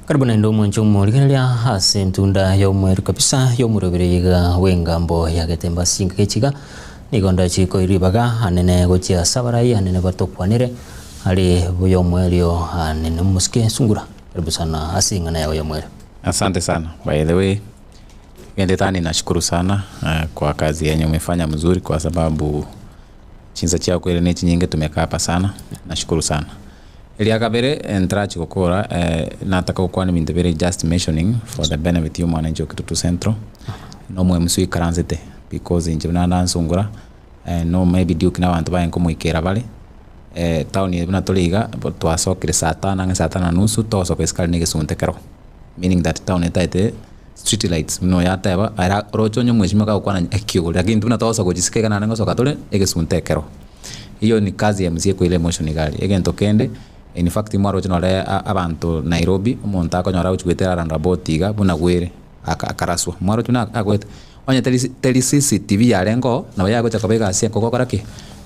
Karibu naende omwanche omorigereria ase entunda y'omweru kabisa y'omorobere iga bw'engambo ya Getemba Singa Gechiga nigo ndachi koirwa ribaga anene gochia ase abarai anene batokwanere are buya omwerio anene omosike sungura. Karibu sana ase ing'ana yao y'omwere. Asante sana. By the way, Gendetani nashukuru sana eh, kwa kazi yenye umefanya mzuri kwa sababu chinsa chiakwere ne chinyinge tumekaa hapa sana. Nashukuru sana. Eria kabere ntarachi gokora eh, nataka gokwana ebinto bire just mentioning for the benefit ya omwananchi o Kitutu Central na omoemusi oikaransete because inche buna nansungura eh, no maybe Duke na abanto baye nkomoikera bare Town eye buna tore iga, twasokire saa tano ang'e saa tano na nusu, togosoka isiko aria na egesunte ekero, meaning that town etaete street lights buna oyo ateba, era oroche onye omweshimiwa kagokwana ekiugori, lakini intwe buna togosoka gochia isiko iga naende ngosoka tore egesunte ekero. Eywo ni kazi ya MCA ekoira emotion iga aria. Egento kende, in fact mwaroche nore abanto Nairobi, omonto akonyora agochi goetera roundabout iga buna bwere, aka akaraswa, mwaroche buna agoeta. Onye teri teri CCTV yarenge oo, nabo yagocha koba egasi eye gokora ki?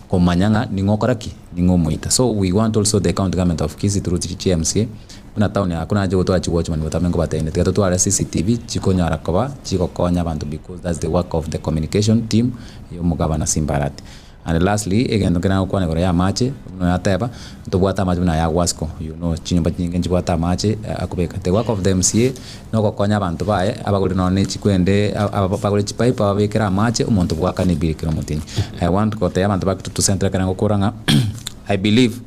Komanya ng'a ning'o okora ki? Ning'o omoita. So we want also the county government of Kisii through chi MCA, buna town eye akwo nache gotwara chi watchman botambe nkobatebia tiga totware CCTV chikonyara koba chigokonya abanto because that's the work of the communication team ya omogabana Simba Arati. And lastly, egento nkere nagokwana igoro ya amache, buna oyateba, ntobwate amache buna aya Gwasco, you know chinyomba chinyinge nchibwate amache akobeka. The work of the MCA, nogokonya abanto baye, abagore nonye ne chikwende, abagore chipipe ababekere amache, omonto bwakane ebiri kera omotienyi. I want gotebia abanto ba Kitutu Central ekero ngokora ng'a I believe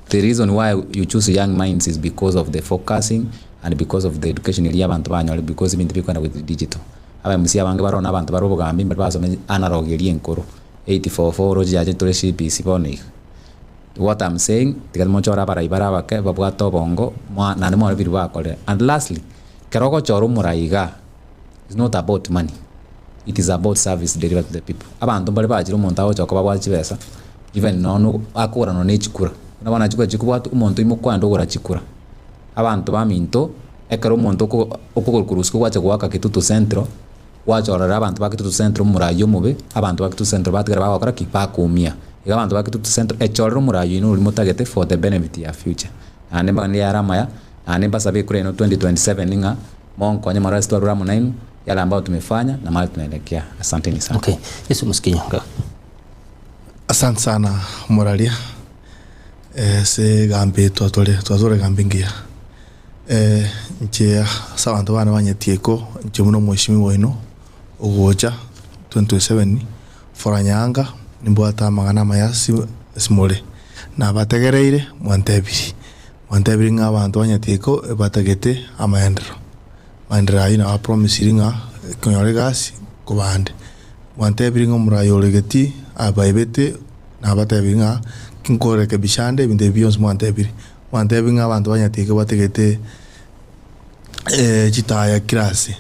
the reason why you choose young minds is because of the focusing and because of the education eria abanto banyore because ebinto bikogenda with digital. Aba MCA abange baroo na abanto bare obogambi mbari basome analog eria enkoro. 844 oroche yache tore CBC bono iga. What am saying, tiga mochore abarai bare abake babwate obongo mwa naende mwarore biria bakorire. And lastly, ekero ogochora omorai igaa, is not about money, it is about service delivered to the people. Abanto mbare bachire omonto agocha koba abwate chibesa, even nonya no akogora nonya ne chikura. Buna bono chikura chikobwatwa, omonto oimoka ogenda ogora chikura. Abanto baminto, ekero omonto oko okogoro korwa isiko gwacha goaka Kitutu Central, Gwachorera abanto ba Kitutu Central omoraai omobe, abanto ba Kitutu Central batigare bagokora ki? Bakoumia. Iga abanto ba Kitutu Central, echorere omoraai oino oria motagete for the benefit ya future. Naende mbaganire yare amaya, naende mbasabe ekura yaino 2027 ng'a monkonye morore ase twarure amo nainwe, yale ambayo tumefanya na mahali tunaelekea. Asanteni sana. Okay, Yesu mosikinyo. Asante sana moraria ase egambi twatware twatware egambi engiya. Inche ase abanto bane banyetie iko, inche buna omweshimiwa oino ogocha 2027 for Nyaanga nimbwate amang'ana amaya ase ase more. Nabategereire mwantebirie, mwantebirie ng'a abanto banyetie iko ebatagete amaenderero. Amaenderero ayio nabapromisiri ng'a ekonyora egasi nkobande. Mwantebirie ng'a omoraia ore geti abaibete, nabatebirie ng'a nkorekebisha ande ebinto ebi bionsi mwantebirie. Mwantebirie ng'a abanto banyete eke bategete chitaya kera ase,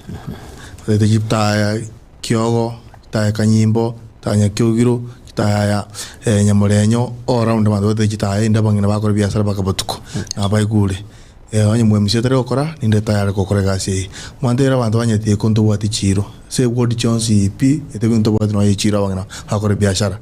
batagete chitaya kiogo, chitaya kanyimbo, chitaya nyakiogiro, chitaya nyamorenyo, all round abanto batagete chitaya erinde abang'ina bakore ebiasara mpaka botuko, nabaigure. Onye mwemisia otari gokora, ninde tayare gokora egasi eye. Mwanteire abanto banyete iko ntobwati chiiro, ase eward chionsi pi, etoki ntobwati nonya echiiro abang'ina bagokora ebiashara.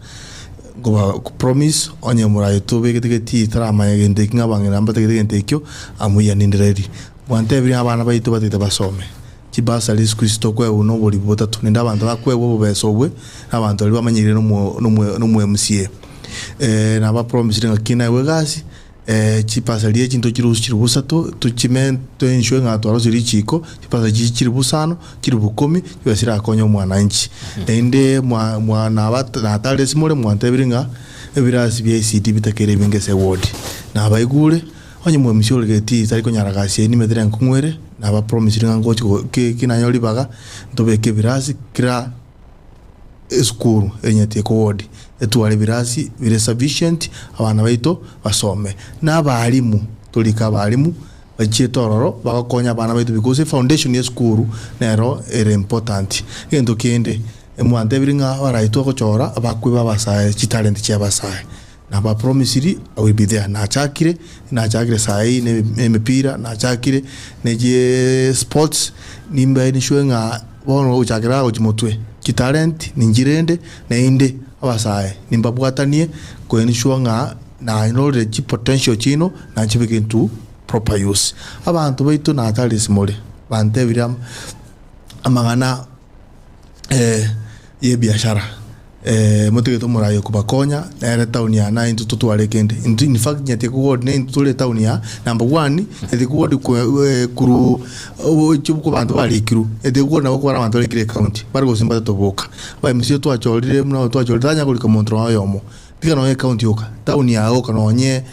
Nkoba promise onye moraye tobegete getii taramanya gento eki ng'a abang'ina mbatagete gento ekio, amuya ninde ready. Mwantebirie abana baito batagete basome, chibursary siku hizi tokoegwa na oborimo botato, naende abanto bakoegwa obobesa obwe, na abanto baria bamanyire nomo nomo nomo MCA. Nabapromisire ng'a ki naegwe egasi. Chipasari echi ntochirusie chilifu isato, tochime toensure ng'a twarosirie richiko, chipasari chiria chilifu isano, chilifu ikomi, chibe chirakonye omwananchi. Naende mwa mwa nabata natarire ase more mwantebirie ng'a ebirasi bia ECD bitakeire ebinge ase eward. Nabaigure, onye mwemisia ore getii tari konyara gasi eyio nimetire enkong'u ere, nabapromisire ng'a ngochi go ki ki nanyore ribaga, ntobeke ebirasi kera. esukuru enyeti ekowodi etware ebirasi bire sufficient abana baito basome. Na abalimu, torike abalimu bachiete ororo bagokonya abana baito because efoundation ya esukuru nero ere important. Egento kende, mwantebirie ng'a abarai twagochora abakoiba abasae chitalent chia abasae. Nabapromisiri I will be there. Nachakire, nachakire saii na emepira, nachakire ne chie sports, nimbe ensure ng'a bono gochakera gochia motwe, chitalent ninchirende, naende abasae nimbabwatanie ko ensure ng'a nanyorire chipotential chiaino nachibeke into proper use. Abanto baito natari ase more, bantebirie amang'ana ya ebiashara, motigete omorai okobakonya nere etown ya naye intwe totware kende. Intwe in fact nyatiga koward na intwe tore etown ya number one, nyatiga koward korwa obochie bwa abanto barikirwe, nyatiga koward nabo okobara abanto barikire ecounty, bare gose mbatato boka. Aba MCA twachorire buna twachorire tanya korika omonto nonya oyomo, tiga nonye ecounty yoka, town yaye yoka nonye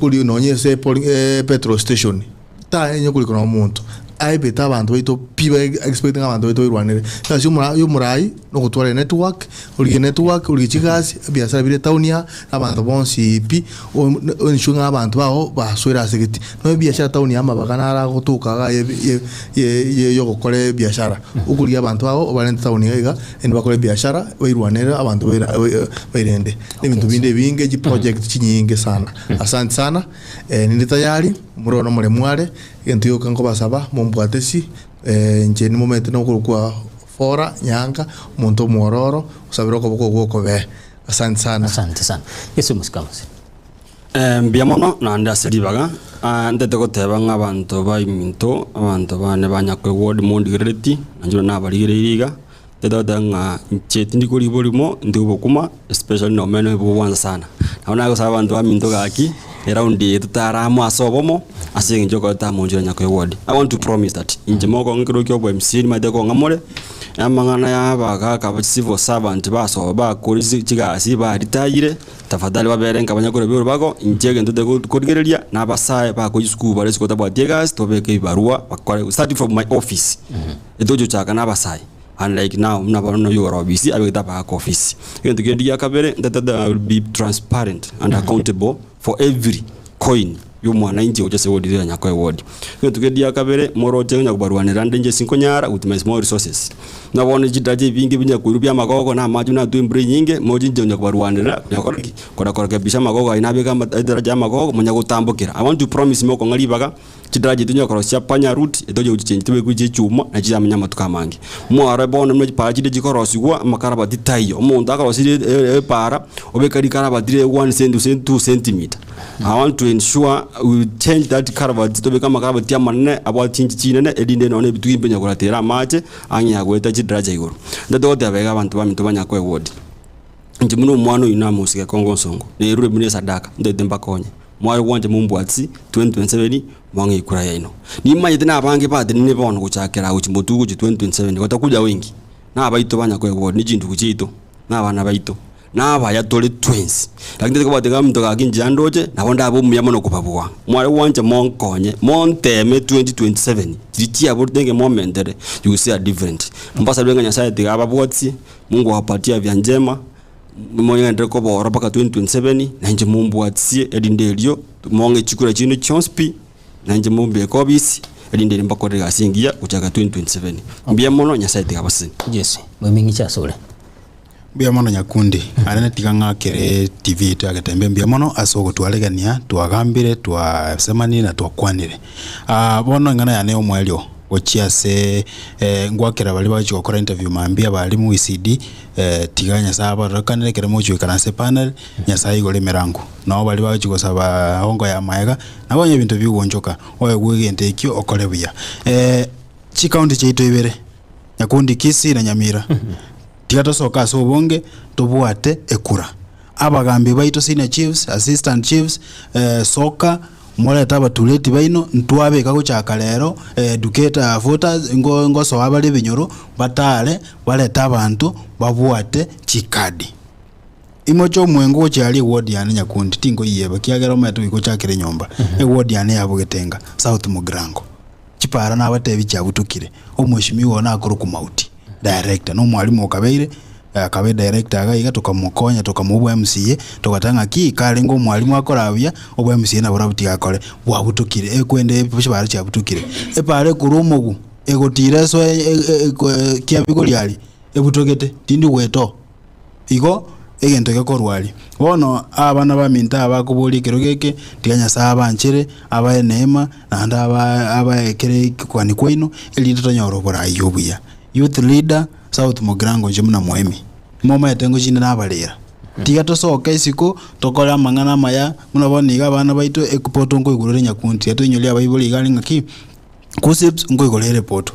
koria nonye ase petrol station. Tanyare korika nonya omonto, aebete abanto baito pi ba expect ng'a abanto baito bairwanere. Egasi yomora yomorai na ogotwara enetwork, origie network, origie chigasi, ebiasara bire etown aa, na abanto bonsi pi, o ensure ng'a abanto bago basoire ase geti. Nonya ebiashara etown aa amabaga naro agotoka igaa ye ye ye ye yogokora ebiashara, okorigia abanto bago obarente etown iga iga, naende bakore ebiashara, bairwanere abanto baira bairende. Na ebinto binde ebinge, chiproject chinyinge sana. Asante sana. Ninde tayari, more one omoremu are, egento gioka nkobasaba, mombwate si, inche nimomanyete nokorokwa Fora Nyaanga, omonto omwororo, osabere okoboko gw'okobee. Asante sana. Asante sana. Yesu omosike amose. Mbuya mono naende ase ribaga, ntete goteba ng'a abanto baminto, abanto bane ba Nyakoe ward mondigerereti, nainche nabarigereirie iga, Ntete goteba ng'a inche tindi koria borimo, ndi obokima, especially na omena obo bogwansa sana. Nabo nagosaba abanto baminto gaki, eround eye totare amo ase obomo, ase eng'encho yokoreta amonchore Nyakoe ward. I want to promise that inche mokong'a ekero kia obo MCA nimanyete kong'a more, amang'ana ya abagaka ba civil servant baso bakore chigasi baritayire, tafadhali babere nka banyakore bi'orobago, inche egento ntete korigereria, na abasae bakore chisukuru bare isiko batabwati egasi, tobeke ebibarua bakore starting from my office. Etochochaka nabasae unlike now buna bono oyio ore ofisi abegete abagaka ofisi. Egento kende gia kabere ntatete I will be transparent and accountable for every coin ya omwananchi gocha ase eward ya Nyakoe ward. Egento kende gia kabere moroche onye kobarwanera ande inche sinkonyara with my small resources. Buna bono chidaraja ebinge binyakoirwa bia amagogo na amache buna natwa embura enyinge moche inche onye kobarwanera konya gokora ki? Kora korekebisha amagogo ayio nabeke ama edaraja ya amagogo monya gotambokera. I want to promise mokong'a ribaga. Chidaraja echio tonya korosia panya route etoche gochichengi tobekwe chi'echuma na chiramenya amatuko amange. Mwarore bono buna chipara chinde chikorosigwa amakarabati taiyo, omonto akarosirie epara obeka rikarabati rire one cent gose two centimeter. I want to ensure we change that karabati tobeke amakarabati amanene abwate chinchi chinene erinde nonye ebitugi mbinya koratera amache ang'e goeta chidaraja igoro. Ntotagoteba iga abanto baminto banya koe ward. Inche buna omwana oyio namosike kongo nsongo, nerure buna esadaka, ntaete mbakonye. Mware gwancha mombwatisi 2027 mwang'e ekura yaino. Nimanyete nabange batenene bono gochakera gochia motuko gochia 2027 watakuja wengi, nabaito banya koegwa ne chindugu chiaito, na abana baito, na abaya tore twensi. Lakini tari kobwati ng'a omonto gaki inche andoche, nabo ndabe omuya mono kobabua. Mware gwancha monkonye, monteme 2027, chiria chiaborete ng'e momentere, you will see a different. Mbasabire ng'a Nyasaye tiga ababwatie, Mungu awapatie afya njema, mogenderere kobora mpaka 2027, na inche mombwatisie erinde erio, mong'e chikura chiaino chionsi pi, na inche mombeke obisi, erinde erio mbakorere egasi engiya gochaka 2027. Mbuya mono, Nyasaye tiga abasesenie. Yes, mweming'iche asore. Mbuya mono Nyakundi, aye tiga ng'akere TV yaito ya Getembe mbuya mono ase ogotwaregania, twagambire, twasemanire na twakwanire. Bono eng'ana yane ya omoerio gochia ase ngwakera baria bagochia gokora interview mambia abalimu ECD, tiga Nyasaye abarorekanere ekero mogochia goikara ase epanel, Nyasaye aigore emerango. Nabo baria bagochia gosaba hongo ya amaega, nabo onye ebinto bigonchoka, oegwe egento ekio okore buya. Chikaunti chiaito ibere, Nyakundi Kisii na Nyamira, tiga tosoke ase obonge tobwate ekura. Abagambi baito senior chiefs, assistant chiefs, soka morete abatureti baino ntwabeka gochaka rero educate our voters ngo ngosoa bare ebinyoro batare barete abanto babwate chikadi. Imoche omwengo gochia aria eward yane Nyakundi tinkoyieba kiagera omanyete goika ochakere enyomba. Eward yane ya Bogetenga, South Mugirango. Chipara nabatebi chiabutokire, omweshimiwa one akorokwa Mauti, director, na omwalimu okabeire, akaba edirector iga iga tokamokonya tokamoa obwa MCA, togateba ng'aki karenge omwalimu akore buya, obwa MCA naborobwo tiga akore, bwabutokire ekwende chibara chiabutokire. Epara ekorwa omogu, egotira esoe kiabigori aria, ebutogete, tindi goeta oo. Igo egento gekorwa aria. Bono abana baminto aba bakoboria ekero geke, tiga Nyasae abanchere, abae neema, naende abae abae kere ekogania kwaino, erinde tonyore oborai obuya. Youth leader, South Mugirango inche buna Moemi, momanyete ngochia inde nabarera. Tiga tosoke isiko, tokore amang'ana amaya, buna bono iga abana baito epoto nkoigorere nyakundi, tiga toinyorie abaibori iga aria ng'aki. Gossips nkoigora erepoto.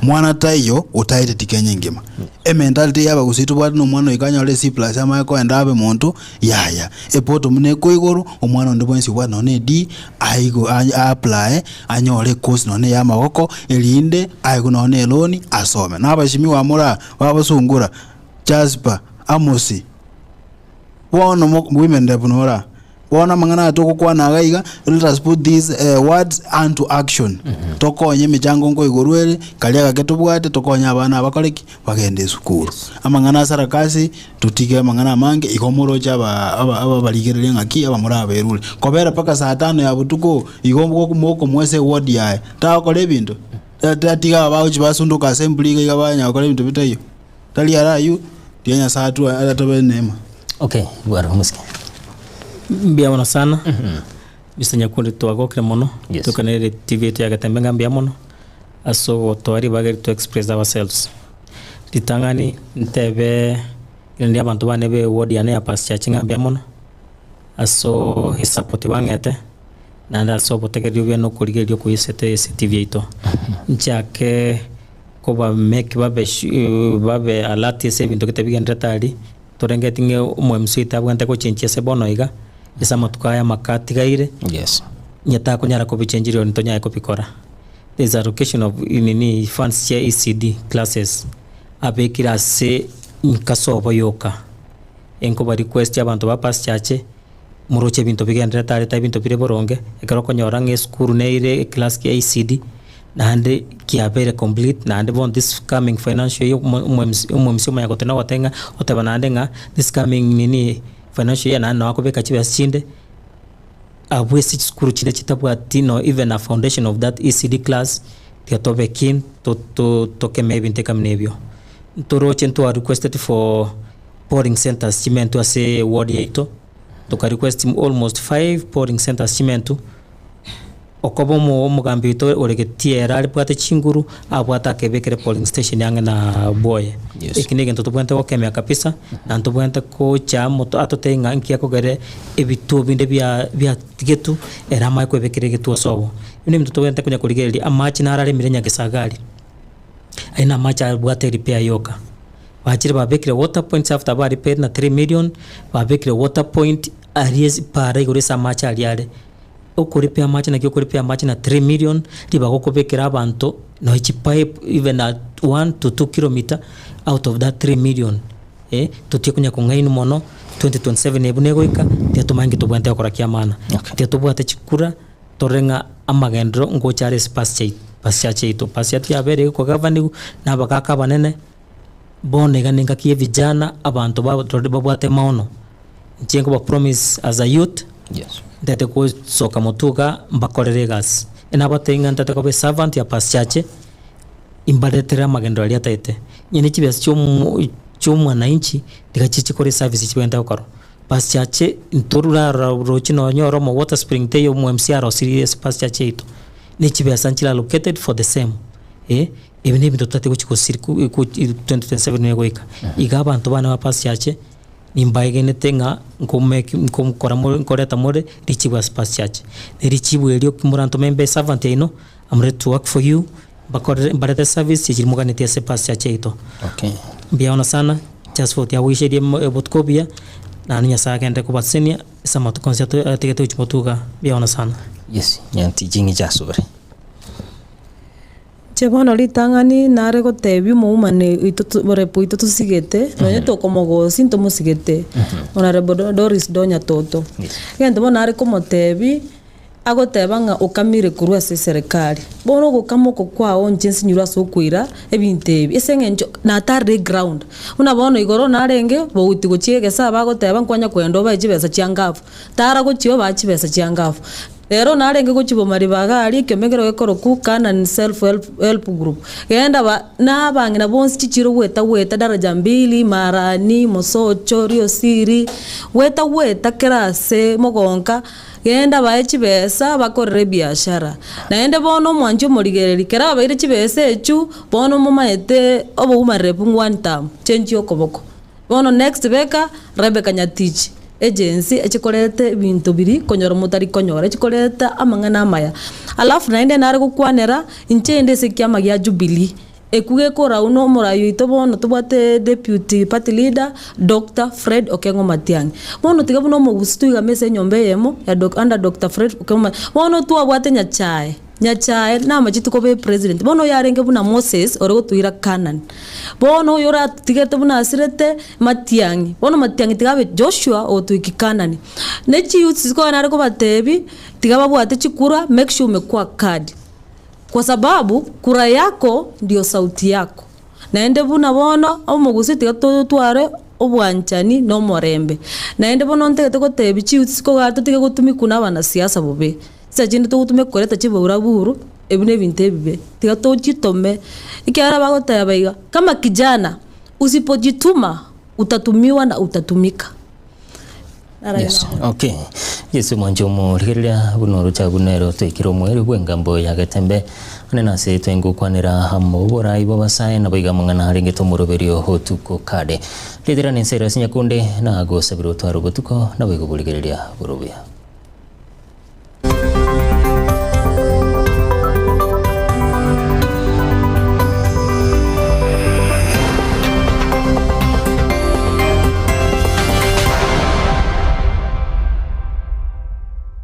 Mwana taiyo otaeteti Kenya engima. Ementality ya abagusii tobwate na omwana oika anyore C plus amanye koenda abe monto, yaya. Epoto buna ekoigorwa, omwana onde bwensi obwate nonye na ed, aigo a apply anyore ecourse nonye na eya amagoko, erinde aegwe nonye na eloni asome. Na abashimiwa amo raa, babasungura, Jasper, Amosi, bono mo women rep nora. Bono amang'ana aya togokwana iga iga, let us put these words unto action. Tokonye emechango nkoigorwa ere, karia agake tobwate tokonye abana aba bakore ki? Bagende esukuru. Amang'ana a sarakasi, totige amang'ana amange, igo moroche aba aba ababarigereria ng'aki abamura aberure. Kobera mpaka saa tano ya botuko, igo mokomoa ase eward yaye, tagokora ebinto? Tatiga aba bagochi basundoka assembly iga iga banya gokora ebinto bitaiyo. Tari ara ayio, tiga Nyasae atwe atobe neema. Okay, bwaro omosike. Mbuya mono sana Mr Nyakundi twagokire mono tokanere TV yaito ya Getembe ng'a mbuya mono ase ogotoa ribaga eri to express ourselves. Ritang'ani ntebe rende abanto bane be eward yane ya Past Church ng'a mbuya mono ase esupport bang'ete naende ase obotegereri obuya na okorigereria okoyesete ase TV yaito. Nchake Koba make babe babe alert ase ebinto gete bigenderete aria, torengeti ng'a omo-MC oito abwenerete gochenchia ase bono iga, ase amatuko aya amaka atigaire, Yes. onye takonyara kobichenchia rirorio ntonyare kobikora. There is allocation of nini funds chia ECD classes, abekire ase nkasobo yoka, enkoba request abanto ba past church, moroche ebinto bigendererete aria tari ebinto bire boronge, ekero okonyora ng'a esukuru neire eclass kia ECD, naende kiabeire complete, naende bono this coming financial year omo omo-MC omo-MC omanya goteba nagoteba ng'a oteba naende ng'a this coming nini financial year naende nabo akobeka chibesa chinde, abwo ase chisukuru chiria chitabwati no even a foundation of that ECD class, tiga tobe keen to to tokeme ebinto ekami na ebio. Ntoroche ntwa requested for. Polling centers chimentwe ase eward yaito, toka request almost five polling centers chimentwe, okoba omo omogambi oito ore getiera aribwate chinguru, abwate akebekere polling station ang'e na bwoye. Yes. Eki na egento tobwenerete gokemia kabisa, na ntobwenerete gocha amo to atotebie ng'a nki akogere ebituo binde bia biatigetwe, ere amanye koebekera egetuo ase obo. Ebi na ebinto tobwenerete konya korigereria, amache naro aremire nyagesaga aria, ayio na amache abwate erepair yoka. Bachire babekire water points after baripete na 3 million, babekire water point aria ase para igoro ase amache aria are. Okoripia amache naki okoripia amache na 3 million, ribaga okobekera abanto nonya chipipe even at 1 to 2 kilometer out of that 3 million eh, totiga konya kong'ainwa mono, 2027 eye buna egoika, tiga tomanye nki tobwenerete gokora kia maana. Tiga tobwate chikura, torore ng'a amagenderero ngocha are ase pasi chiaito pasi chache yaito. Pasi yaito yabeire egokogavaniwa na abagaka abanene, bono iga nengaki ya evijana, abanto ba tore babwate maono. Inche nkoba promise as a youth, ntagete gosoka motwe igaa mbakorere egasi. Nabatebie ng'a ntagete koba eservant ya past church, imbaretere amagenderero aria atagete. Onye ne chibesa chia omo chia omwananchi, tiga chiche chikore eservice chibwenerete gokorwa. Past church ntorurarora roche nonye ore omo water spring teiyo omo MC arosirie ase past church yaito. Ne chibesa nchire allocated for the same eh, ebi nebinto totagete gochi gosiri 2027 negoika. Iga abanto bane ba past church. Nimbaegenete ng'a nkomeki nkokora more nkoreta more richibu ase past church. Ne richibu erio ki morantome mbe eservant yaino, am ready to work for you, mbakorere mbarete service echi moganetie ase past church yaito. Okay. Mbuya mono sana, just for tiagoicheria emo obotuko obuya, naende Nyasaye agende kobasesenia ase amatuko onsi ato atigete gochia motuga, mbuya mono sana. Yes, nyanti ching'icha asore. Inche bono ritang'ani nare gotebia omoumani oito to rep oito tosigete, nonye tokomogosia ntomosigete, Honourable Doris Donya Toto. Egento bono nare komotebia, agoteba ng'a okamire korwa ase eserekari. Bono ogokama oko kwao inche nsinyirwe ase okoira ebinto ebi, ase eng'encho natarire eground. Buna bono igoro narenge bouti gochia egesaa bagoteba nkwanya kogenda obae chibesa chia ngafu, tara gochia obae chibesa chia ngafu. Rero narenge gochia bomariba iga aria ekiombe nkero gekorokwa Canaan Self Help Group. Genda ba na abang'ina bonsi chichiro gweta gweta daraja mbili, Marani, Mosocho, Riosiri, gweta gweta kera ase mogonka, genda bae chibesa bakorere ebiashara. Naende bono omwanchi omorigereri, kera babaire chibesa echio, bono momaete oboumarere bung one term, change okoboko. Bono next beka Rebecca Nyatichi agency echikoreta ebinto biria konyora motari konyora echikoreta amang'ana amaya. Alafu naende nare gokwanera inche inde ase ekiama gia Jubilee ekwo gekorau na omorai oito bono tobwate deputy party leader Doctor Fred Okengo Matiang'i. Bono tiga buna omogusi toigame ase enyomba eyemo ya under Doctor Fred Okengo Matiang'i. Bono twabwate Nyachae. Nyachae namachete koba epresident, bono oyo arenge buna Moses ore gotoira Canaan. Bono oyo oratotigete buna asirete Matiang'i, bono Matiang'i tiga abe Joshua ogotoikia Canaan. Ne chiyouths konya nare kobatebia, tiga babwate chikura, make sure umekuwa card. Kwa sababu kura yako ndio sauti yako. Naende buna bono omogusii tiga totware obwanchani na omorembe. Naende bono ntagete gotebia chiyouths kogaa totige gotumikwa na abanasiasa bobe. Chinsa chinde togotumeka koreta chiburaburu, ebi na ebinto ebibe, tiga tochitome, ekiagera bagoteba iga, kama kijana usipojituma utatumiwa na utatumika. Yes, okay. Yesu mwanche omorigereria buna orochagu nere otoikire omoerio bw'engambo ya Getembe. Ane nase twengokwanera amo oborai bw'abasae naboigo amang'ana arengete omoroberio otuko kare. Ritera nense ere ase nyakunde na gosabera otware obotuko naboigo borigereria bore obuya.